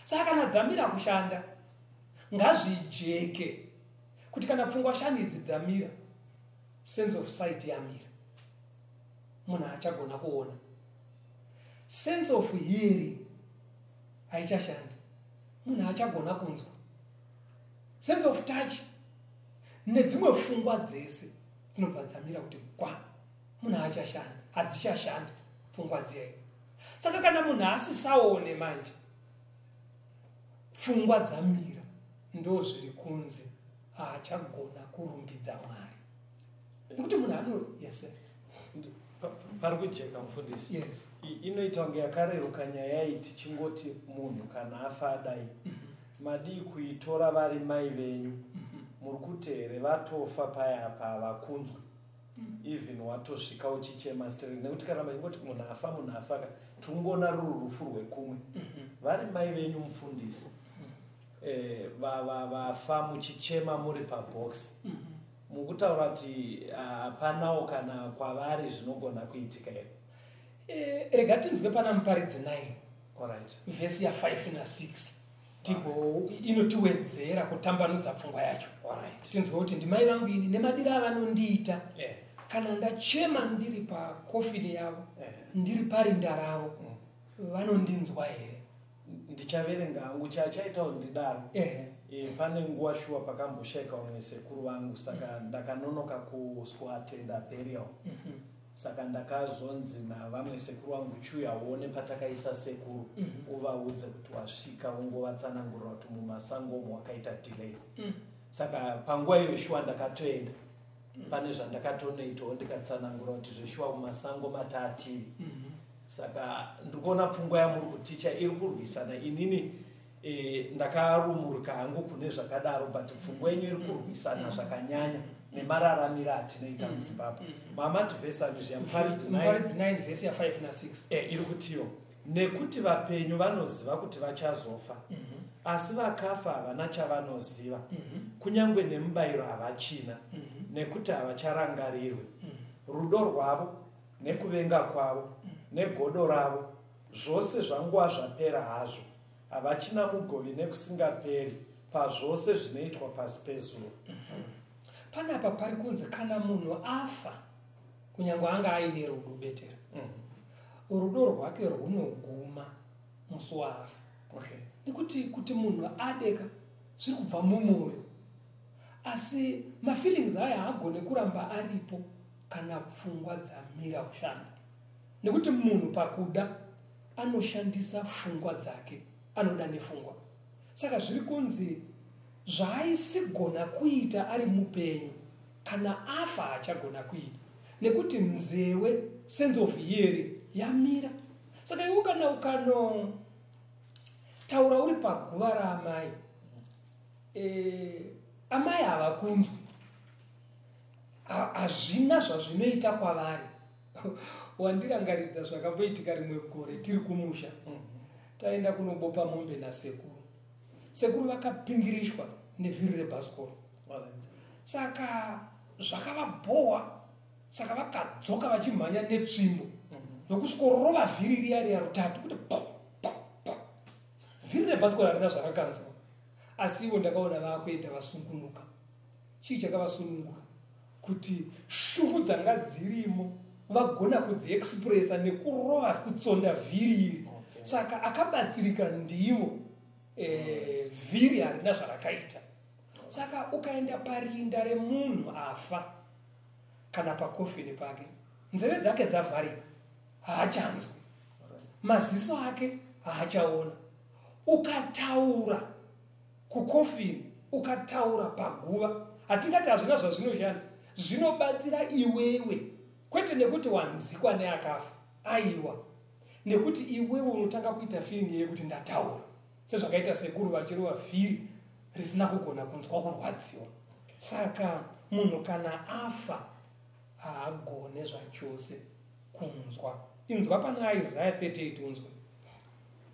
Saka kana dzamira kushanda, ngazvijeke kuti kana pfungwa shanu idzi dzamira, sense of sight yamira, munhu haachagona kuona. Sense of hearing haichashandi, munhu haachagona kunzwa. Sense of touch nedzimwe pfungwa dzese dzinobva dzamira kuti gwa, munhu haachashanda, hadzichashanda pfungwa dziya idzi. Saka kana munhu asisaone manje, pfungwa dzamira, ndo zviri kunzi haachagona kurumbidza Mwari, nekuti munhu ano, yes sir. Pari kujeka, mufundisi. Yes. Inoita kunge yakareruka nyaya iyi tichingoti munhu kana afa adai. Madii kuitora vari mai venyu? Muri kuti here vatofa paya apa havakunzwi, even watosvika uchichema stereki? Nekuti kana machingoti munhu afa, munhu afa ka, tikungoona ruri rufu rwekumwe. Vari mai venyu, mufundisi, vafa muchichema muri pabox, mukutaura kuti hapanawo kana kwavari zvinogona kuitika here? Rega tinzwe pana Muparidzi 9, vhesi ya5 na6, tigo inotiwedzera kutambanudza pfungwa yacho. Tinzwe kuti ndimai vangu ini nemadiro avanondiita kana ndachema ndiri pakofini yavo, ndiri parinda ravo, vanondinzwa here? Ndichaverenga hangu. Chachaitawo ndidaro, pane nguva shuwa pakamboshayika vamwe sekuru vangu, saka ndakanonoka kuswatenda burial. Saka ndakazonzi navamwe sekuru vangu, "Chiuya uone patakaisa sekuru, uvaudze kuti wasvika, ungovatsanangurira kuti mumasango umo wakaita delay." Saka panguva iyo shuwa ndakatoenda, pane zvandakatonoitawo, ndikatsanangura kuti zveshuwa mumasango mataatiri. Saka ndiri kuona pfungwa yamuri kuticha iri kurwisana. Inini ndakarumurika hangu kune zvakadaro, but pfungwa yenyu iri kurwisana zvakanyanya nemararamiro atinoita muZimbabwe. Mamati vhesi ani zviya? Muparidzi 9? Muparidzi 9, vhesi ya5 na6. Iri kutiwo, "Nekuti vapenyu vanoziva kuti vachazofa, asi vakafa havana chavanoziva, kunyange nemubayiro havachina, nekuti havacharangarirwi. Rudo rwavo nekuvenga kwavo negodo ravo zvose zvanguva zvapera hazvo." Havachina mugove nekusingaperi pazvose zvinoitwa pasi pezuva. Panapa pari kunzi kana munhu afa, kunyange anga aine rudo betera, rudo rwake rwunoguma musi waafa. Nekuti kuti munhu adeka zviri kubva mumwoyo, asi mafeelings aya haagone kuramba aripo kana pfungwa dzamira kushanda, nekuti munhu pakuda anoshandisa pfungwa dzake, anoda nepfungwa. Saka zviri kunzi zvaaisigona kuita ari mupenyu, kana afa haachagona kuita, nekuti nzewe, sense of hearing, yamira. Saka iwe kana ukanotaura uri paguva raamai, amai havakunzwi, hazvina zvazvinoita kwavari. Wandirangaridza zvakamboitika rimwe gore tiri kumusha. Taenda kunobopa mombe nasekuru. Sekuru vakapingirishwa nevhiri rebhasikoro, saka zvakavabhowa. Saka vakadzoka vachimhanya netsvimbo ndokusvikorova vhiri riya riya rutatu kuti po po po. Vhiri rebhasikoro harina zvarakanzwa, asi ivo ndakaona vaakuenda vasungunuka. Chii chakavasunungura? Kuti shungu dzanga dzirimo vagona kudziexpressa nekurova, kutsonda vhiri iri. Saka akabatsirika ndivo, vhiri harina zvarakaita. Saka ukaenda parinda remunhu afa kana pakofini pake, nzeve dzake dzavharika, haachanzwi, maziso ake haachaona. Ukataura kukofini, ukataura paguva, hatingati hazvina zvazvinoshanda. Zvinobatsira iwewe, kwete nekuti wanzikwa neakafa, aiwa, nekuti iwewe unotanga kuita feeling yekuti ndataura, sezvakaita sekuru vachirova vhiri risina kugona kunzwa kurwadziwa. Saka munhu kana afa haagone zvachose kunzwa. Inzwa pana Isaiah 38, unzwe.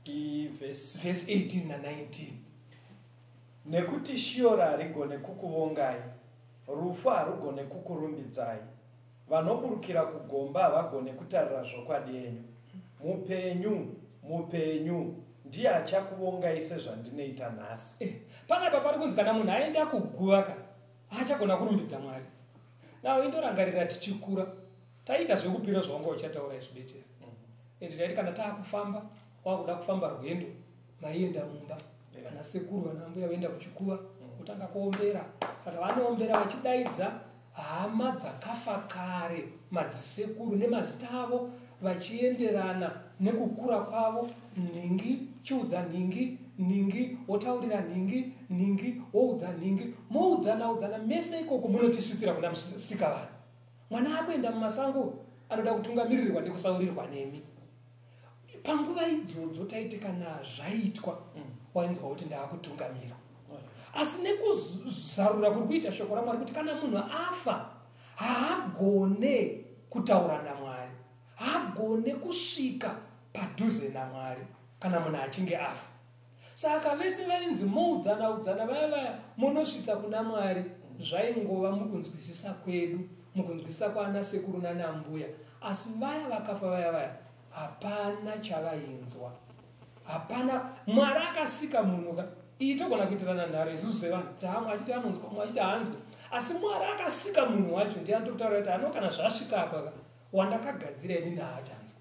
Ivhesi verse 18 na19. Nekuti Shiori harigone kukuvongai, rufu harugone kukurumbidzai, vanoburukira kugomba havagone kutarira zvokwadi yenyu. Mupenyu, mupenyu ndiye achakuvongai sezvandinoita nhasi. Panapa pari kunzi kana munhu aenda kuguva ka, haachagona kurumbidza Mwari. Now indorangarira tichikura taiita zvekupira zvawanga uchataura izvi betera. Ende taiti kana taakufamba, wakuda kufamba rwendo, maienda mumba, vana sekuru, vana mbuya voenda kuchikuva, kutanga kuombera. Saka vanoombera vachidaidza hama dzakafa kare, madzisekuru, nemazita avo, vachienderana nekukura kwavo. Nhingi chiudza nhingi, nhingi wotaurira nhingi, nhingi woudza nhingi, moudzana udzana mese ikoko, munotisvitsira kuna musika vanhu. Mwana akuenda mumasango anoda kutungamirirwa nekusaurirwa nemi. Panguva idzodzo taiti kana zvaitwa, wainzwa kuti ndaakutungamira. Asi nekuzarura kuri kuita shoko raMwari kuti kana munhu afa haagone kutaura naMwari, haagone kusvika padhuze naMwari kana munhu achinge afa. Saka vese vainzi moudzana udzana vaya vaya munosvitsa kuna Mwari, zvaingova mukunzwisisa kwedu, mukunzwisisa kwaana sekuru nanambuya. Asi vaya vakafa vaya vaya hapana chavainzwa, hapana. Mwari akasika munhu ka, iyi togona kuitirana nharo isusu sevanhu kuti hamwe achiti anonzwa, mumwe achiti haanzwi, asi Mwari akasika munhu wacho ndiye anototaura kuti ano kana zvasvika apa ka, wandakagadzira inini haachanzwa.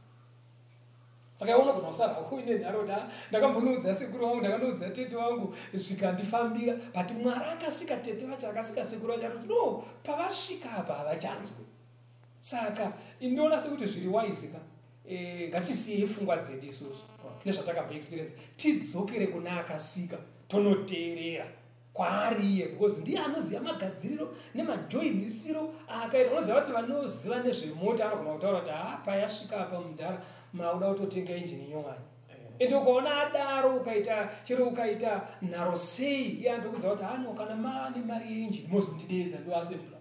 Saka iwe unogona kusara hako uine nharo kuti, "Ah, ndakambonoudza sekuru vangu, ndakanoudza tete vangu, zvikandifambira." But Mwari akasika tete vacho, akasika sekuru vacho, akati no, pavasvika apa havachanzwi. Saka inoona sekuti zviri wise ka, ngatisiyei pfungwa dzedu isusu nezvatakamboexperience, tidzokere kuna akasika, tonoteerera kwaari iye, because ndiye anoziva magadziriro nemajoinisiro aakaita. Unoziva kuti vanoziva nezvemota anogona kutaura kuti ha, payasvika apa mudhara, mauda kutotenga injini nyowani. Ende ukaona adaro, ukaita chero ukaita nharo sei, iye anotokudza kuti hano, kana maane mari yeinjini mozondidedza ndoasembla.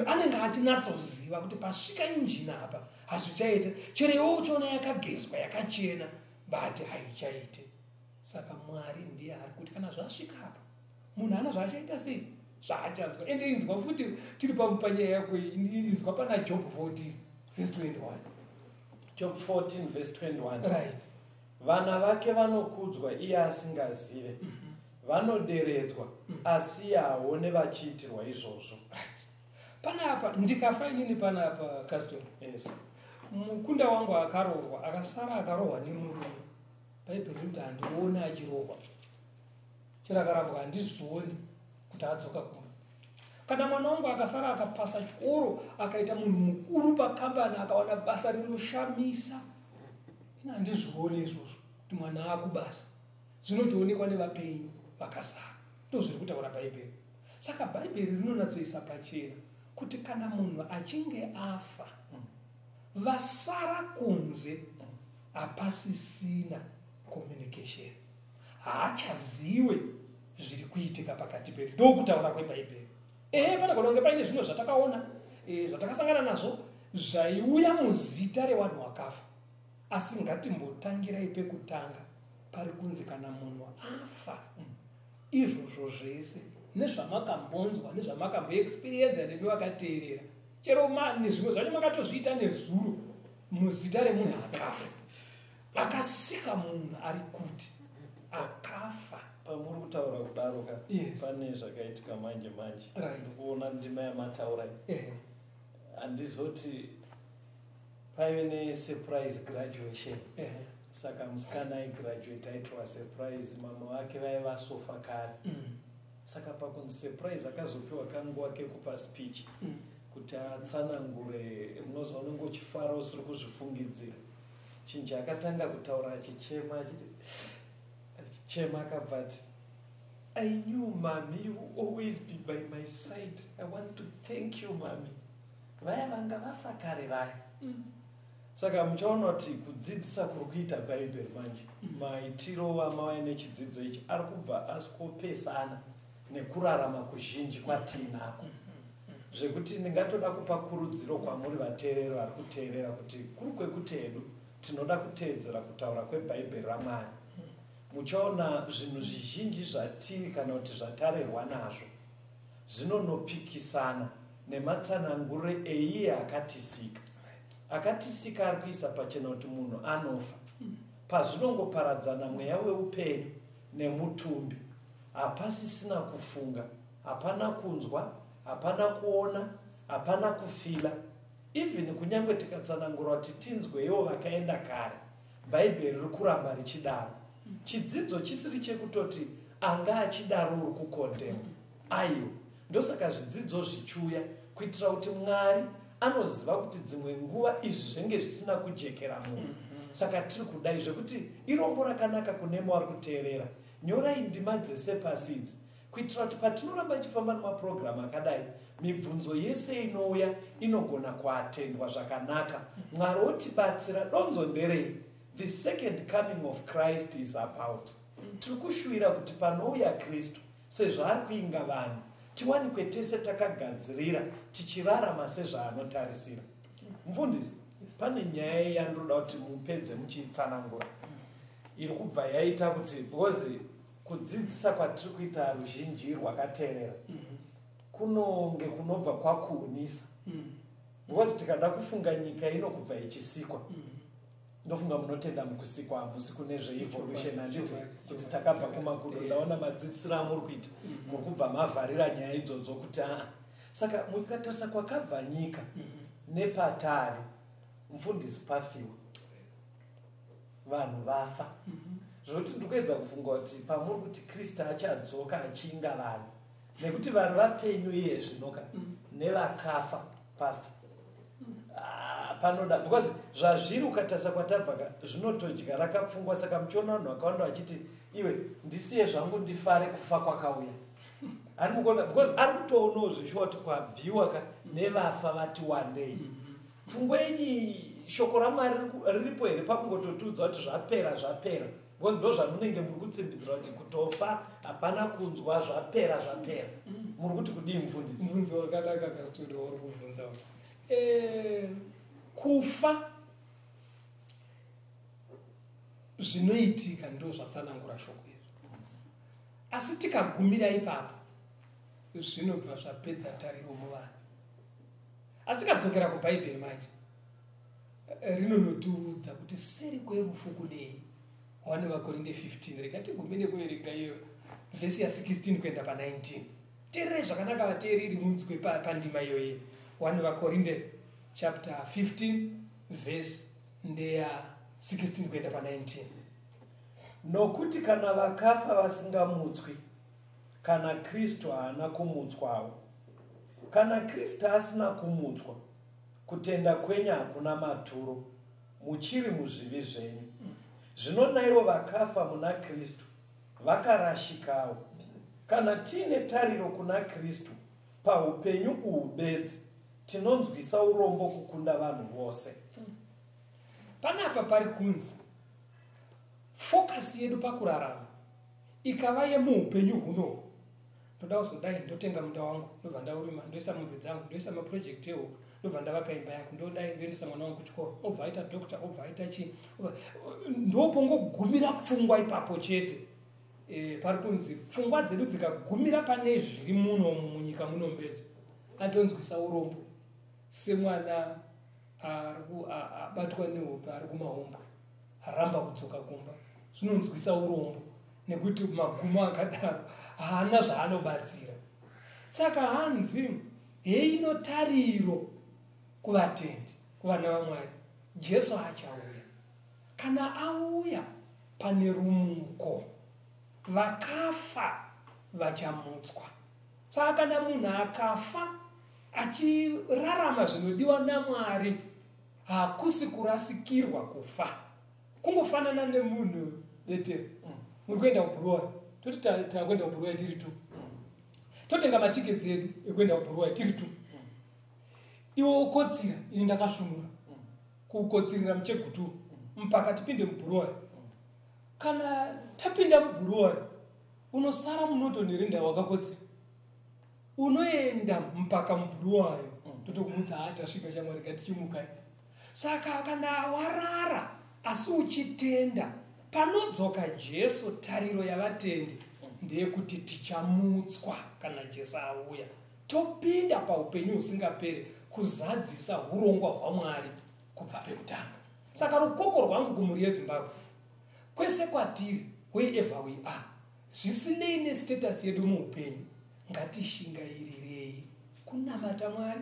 Anenge achinatsoziva kuti pasvika injini apa hazvichaita, chero iwe uchiona yakagezwa yakachena, but haichaite. Saka Mwari ndiye ari kuti kana zvasvika apa munhu ana zvaachaita sei, zvaachanzwa. Ende inzwa futi, tiri panyaya yako iyi, inzwa pana Job 14 verse 21. Job 14 verse 21. Vana vake vanokudzwa iye asingazive, vanoderedzwa asi iye haaone vachiitirwa izvozvo. Right. Panapa ndikafa inini panapa, Caston, Yes. Mukunda wangu akarohwa, akasara akarohwa nemurume, Bhaibheri rinoti handioni achirohwa. Chero akarambwa, handizvioni kuti adzoka kumba. Kana mwana wangu akasara akapasa chikoro, akaita munhu mukuru pakambani, akawana basa rinoshamisa, ina handizvioni izvozvo kuti mwana akubasa. Zvinotoonekwa nevapenyu vakasara. Ndo zviri kutaura Bhaibheri. Saka Bhaibheri rinonatsoisa pachena kuti kana munhu achinge afa, vasara kunze hapasisina communication, haachaziwe zviri kuitika pakati pedu. Ndokutaura kweBhaibheri. Ehe, panogona kunge paine zvimwe zvatakaona, zvatakasangana nazvo, zvaiuya muzita revanhu vakafa, asi ngatimbotangirai pekutanga pari kunzi kana munhu afa, izvozvo zvese nezvamakambonzwa, nezvamakamboexperienza nemi vakateerera, chero nezvimwe zvacho makatozviita nezuro muzita remunhu akafa, akasika munhu ari kuti akafa. Pamuri kutaura kudaro ka, Yes. pane zvakaitika manje manje. Ndikuona ndima yamataura iyi. Handizoti paive nesurprise graduation. Saka musikana aigraduate aitirwa surprise, mama vake vaiva sofa kare. Saka pakunzi surprise, akazopiwa kanguva kekupa speech kuti atsanangure. Munoziva, unenge uchifara usiri kuzvifungidzira. Chinhu chaakatanga kutaura achichema, achiti, achichema, akabva ati, "I knew, Mummy, you will always be by my side. I want to thank you, Mummy." Vaya vanga vafa kare vaya. Saka muchaona kuti kudzidzisa kuri kuita Bhaibheri manje, maitiro amauya nechidzidzo ichi ari kubva asikopesana nekurarama kuzhinji kwatiinako, zvekuti ndingatoda kupa kurudziro kwamuri vateereri vari kuteerera kuti kuri kwekuti hedu tinoda kuteedzera kutaura kwebhaibheri raMwari. Muchaona zvinhu zvizhinji zvatiri kana kuti zvatarerwa nazvo zvinonopikisana nematsananguriro eiye akatisika. Akatisika ari kuisa pachena kuti munhu anofa. Pazvinongoparadzana mweya weupenyu nemutumbi, hapasisina kufunga, hapana kunzwa, hapana kuona, hapana kufeela. Even kunyange tikatsanangura kuti tinzweiwo vakaenda kare, Bhaibheri riri kuramba richidaro. Chidzidzo chisiri chekutoti anga achidaro uri kukondema, aiwa. Ndosaka zvidzidzo zvichiuya, kuitira kuti Mwari anoziva kuti dzimwe nguva izvi zvenge zvisina kujekera munhu. Saka tiri kudai zvekuti irombo rakanaka kune vari kuteerera. Nyorai ndima dzese pasi idzi, kuitira kuti patinoramba ichifamba nemapurogiramu akadai, mibvunzo yese inouya inogona kuatendwa zvakanaka. Mwari otibatsira. Donzo nderei? The second coming of Christ is about. Tiri kushuvira kuti panouya Kristu, sezvo ari kuinga vanhu, tiwanikwe tese takagadzirira, tichirarama sezvaanotarisira. Mufundisi, pane nyaya yandoda kuti mupedze muchiitsanangura, iri kubva yaita kuti, because kudzidzisa kwatiri kuita ruzhinji rwakateerera kunonge kunobva kwakuunisa, because tikada kufunga nyika ino kubva ichisikwa, ndofunga munotenda mukusikwa, hamusi kune zveevolution, handiti? Kuti takabva kumakudo. Ndaona madzidzisiro amuri kuita, muri kubva mavharira nyaya idzodzo kuti aa. Saka mukatarisa kwakabva nyika nepatari, mufundisi, pafiwa vanhu, vafa, zvokuti ndiri kuedza kufunga kuti pamuri kuti Kristu achadzoka achinga vanhu, nekuti vari vapenyu iye zvinoka nevakafa, pastor, panoda, because zvazviri ukatarisa kwatabva ka, zvinotodya rakapfungwa. Saka muchiona vanhu vakawanda vachiti, "Iwe, ndisiye zvangu ndifare, kufa kwakauya." Hani mukuona? Because ari kutoonawo zveshuwa kuti kwabviwa ka nevafa vati wandei. Pfungwa yenyi, shoko raMwari riripo here pakungototiudza kuti zvapera, zvapera? Because ndo zvamunenge muri kutsimbidzira kuti kutofa hapana kunzwa, zvapera, zvapera. Muri kuti kudii, mufundisi? Mubvunzo wakanaka, Kastudio, uri kubvunza. Kufa zvinoitika, ndo zvatsanangura shoko iri, asi tikagumira ipapo zvinobva zvapedza tariro muvanhu. Asi tikadzokera kubhaibheri manje, rinonotiudza kuti seri kwerufu kudei. 1 Vakorinde 15, rega tigume nekuverenga iyo vhesi ya16 kuenda pa19. Teererai zvakanaka vateereri, munzwe pandima iyoyi. 1 Vakorinde chapter 15 vhesi ndeya 16 kuenda pa19. Nokuti kana vakafa vasingamutswi, kana Kristu haana kumutswawo. Kana Kristu asina kumutswa, kutenda kwenyu hakuna maturo, muchiri muzvivi zvenyu. Zvino naivo vakafa muna Kristu vakarashikawo. Kana tiine tariro kuna Kristu paupenyu uhu bedzi, tinonzwisa urombo kukunda vanhu vose. Panapa pari kunzi focus yedu pakurarama ikava yemuupenyu huno, ndoda kuzodai, ndotenga munda wangu, ndobva ndaurima, ndoisa mombe dzangu, ndoisa maproject ehuku, ndobva ndavaka imba yangu, ndodai, ndoendesa mwana wangu kuchikoro, obva aita doctor, obva aita chii, ndopongogumira pfungwa ipapo chete. Pari kunzi pfungwa dzedu dzikagumira pane zviri muno munyika muno mbedzi, atonzwisa urombo semwana abatwa nehope ari kumahombwe, aramba kudzoka kumba. Zvinonzwisa urombo nekuti magumo akadaro haana zvaanobatsira. Saka hanzi heino tariro kuvatendi, kuvana vaMwari: Jesu achauya. Kana auya, pane rumuko, vakafa vachamutswa. Saka kana munhu akafa achirarama zvinodiwa naMwari, hakusi kurasikirwa kufa. Kungofanana nemunhu betero, muri kuenda kuBhuruwayo, toti takuenda kuBhuruwayo tiri tu, totenga matiketsi edu ekuenda kuBhuruwayo tiri tu. Iwe ukotsira, ini ndakasvunura kukotsirira muChegutu mpaka tipinde muBhuruwayo. Kana tapinda muBhuruwayo, unosara munotonherenda wakakotsira, unoenda mpaka muBhuruwayo, totokumutsa, ha, tasvika shamwari, ngatichimukai. Saka kana warara asi uchitenda, panodzoka Jesu, tariro yavatendi ndeyekuti tichamutswa kana Jesu auya, topinda paupenyu husingaperi, kuzadzisa urongwa hwaMwari kubva pekutanga. Saka rukoko rwangu kumhuri yeZimbabwe, kwese kwatiri, wherever we are, zvisinei nestatus yedu muupenyu, ngatishingairirei kunamata Mwari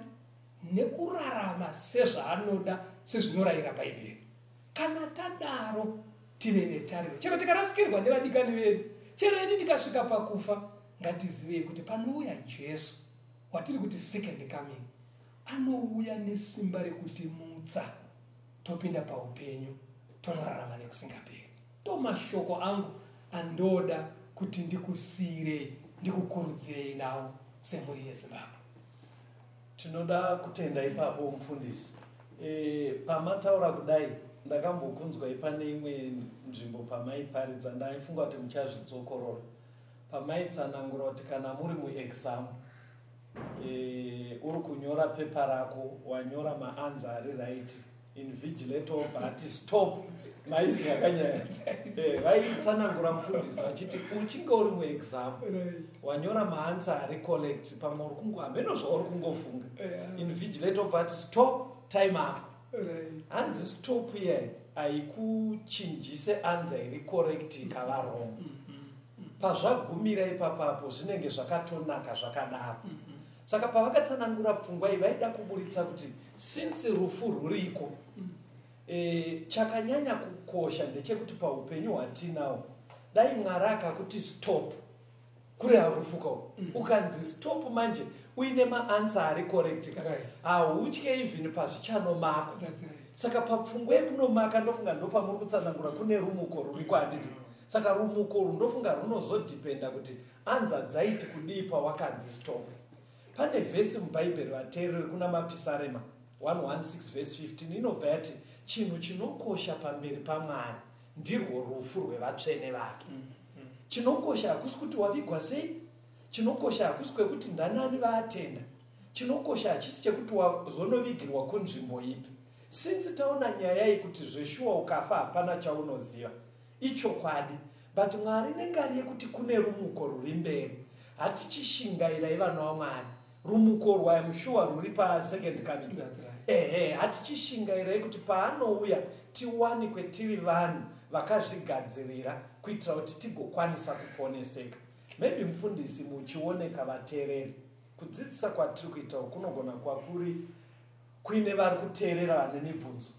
nekurarama sezvaanoda, sezvinorayira Bhaibheri. Kana tadaro, tive netariro. Chero tikarasikirwa nevadikani vedu, chero ini ndikasvika pakufa, ngatizivei kuti panouya Jesu, watiri kuti second coming, anouya nesimba rekutimutsa, topinda paupenyu, tonorarama nekusingaperi. Ndo mashoko angu andoda kuti ndikusiyirei, ndikukurudzirei nawo semhuri yeZimbabwe. Tinoda kutenda ipapo, mufundisi. Pamataura kudai, ndakambokunzwai pane imwe nzvimbo pamaiparidza. Ndaifunga kuti muchazvidzokorora, pamaitsanangura kuti kana muri muexam, uri kunyora pepa rako, wanyora maanswer ari right, invigilator obva ati stop. Maiziva kanyaya? Vaitsanangura mufundisi vachiti uchinge uri muexam, wanyora maanswer ari correct, pamwe uri kungohambeno zvauri kungofunga, invigilator obva ati stop, time up. Hanzi stop iyayi haikuchinjise answer iri correct ikava wrong. Pazvagumira ipapapo zvinenge zvakatonaka zvakadaro. Saka pavakatsanangura pfungwa iyi, vaida kuburitsa kuti since rufu rwuriko, chakanyanya kukosha ndechekuti paupenyu hwatinawo, dai Mwari akakuti stop, kureva rufu kawo, ukanzi stop manje uine maanswer ari correct ka, hautye even pazvichanomakwa. That's right. Saka papfungwa yekunomaka, ndofunga ndopamuri kutsanangura kune rumuko ruriko, handiti? Saka rumuko urwu ndofunga runozodhipenda kuti answer dzaiti kudii pawakanzi stop. Pane vhesi muBhaibheri, vateereri, kuna Mapisarema 116 vhesi 15, inobva yati chinhu chinokosha pamberi paMwari ndirwo rufu rwevatsvene vake. Chinokosha hakusi kuti wavigwa sei, chinokosha hakusi kwekuti ndanani vaatenda, chinokosha hachisi chekuti wazonovigirwa kunzvimbo ipi. Since taona nyaya yekuti zveshuwa ukafa hapana chaunoziva, ichokwadi, but Mwari nengari yekuti kune rumuko ruri mberi, hatichishingairai vana vaMwari. Rumuko rwamushuwa ruri pasecond coming. That's right. Ehe, hatichishingairai kuti paanouya tiwanikwe tiri vanhu. Vakazvigadzirira kuitira kuti tigokwanisa kuponeseka. Maybe mufundisi, muchioneka vateereri, kudzidzisa kwatiri kuitawo kunogona kwakuri kuine vari kuteerera vane mibvunzo,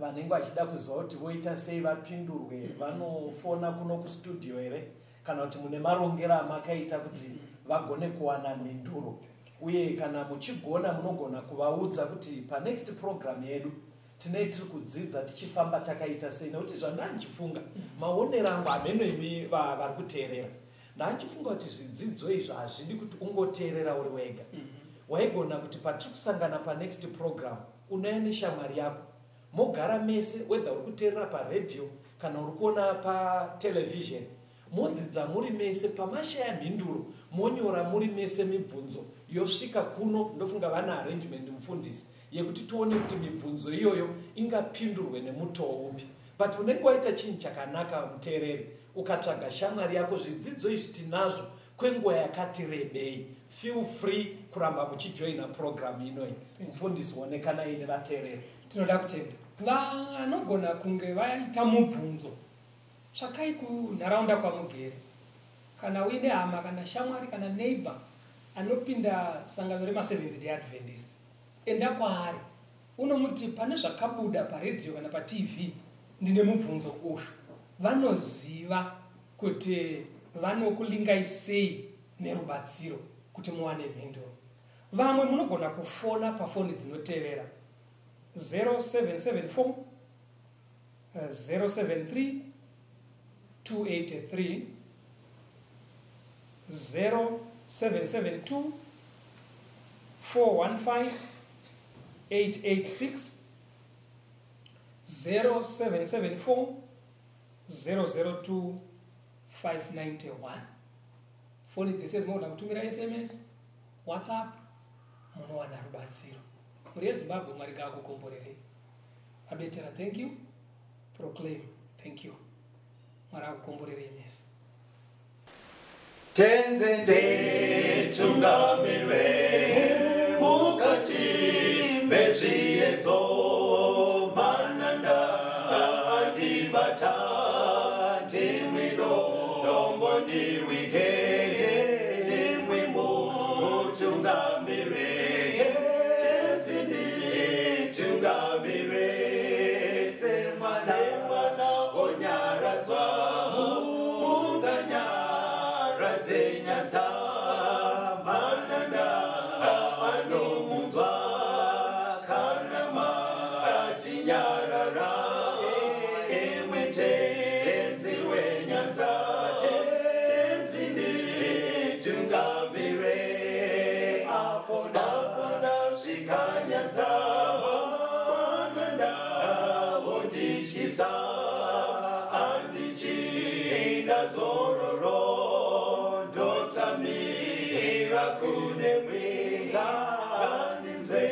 vanenge vachida kuziva kuti voita sei vapindurwe. Vanofona kuno kustudio here, kana kuti mune marongero amakaita kuti vagone kuwana mhinduro? Uye kana muchigona, munogona kuvaudza kuti panext program yedu tinee tiri kudzidza tichifamba takaita sei? Nekuti zvandandichifunga, maonero angu, hameno imi vari kuteerera, ndandichifunga kuti zvidzidzo izvi hazvidi kuti ungoteerera uri wega. Waigona kuti patiri kusangana panext program, unaya neshamwari yako, mogara mese, whether uri kuteerera paredhiyo kana uri kuona patelevision, modzidza muri mese. Pamashaya mhinduro, monyora muri mese mibvunzo, yosvika kuno. Ndofunga vana arrangement, mufundisi, yekuti tione kuti mibvunzo iyoyo ingapindurwe nemutoo upi. But unenge waita chinhu chakanaka, muteereri, ukatsvaga shamwari yako. Zvidzidzo izvi tinazvo kwenguva yakati rebei. Feel free kuramba muchijoina program inoyi. Mufundisi, onekanai nevateereri. Tinoda kutenda vanogona kunge vaita mubvunzo. Tsvakai kunharaunda kwamugere, kana uine hama kana shamwari kana neighbor anopinda sangano remaSeventh Day Adventist, enda kwaari unomuti, "Pane zvakabuda paredhiyo kana paTV, ndine mubvunzo uyu." Vanoziva kuti vanokulingai sei nerubatsiro kuti muwane mhinduro. Vamwe munogona kufona pafoni dzinotevera: 0774 073 283, 0772 415 886, 0774 002 591. Foni dzese dzinogona kutumira SMS, WhatsApp, munowana rubatsiro. Mhuri yeZimbabwe, Mwari ngaakukomborerei. Abetera, thank you. Proclaim, thank you. Mwari akukomborerei mese. Tenzi nditungamire mukati mezviedzo, mananda andibata, ndimwi dombo ndiwige, ndimwi mutungamire. Tenzi nditungamire semwana onyaradzwa, munganyaradze nyanza, mananda anomunzwa kana matinyarara. Imwe Tenzi wenyanza, Tenzi nditungamire apo ndasvika nyanza, mananda vondityisa, handichina zororo, ndotsamira kune mwenga ngandinzwe.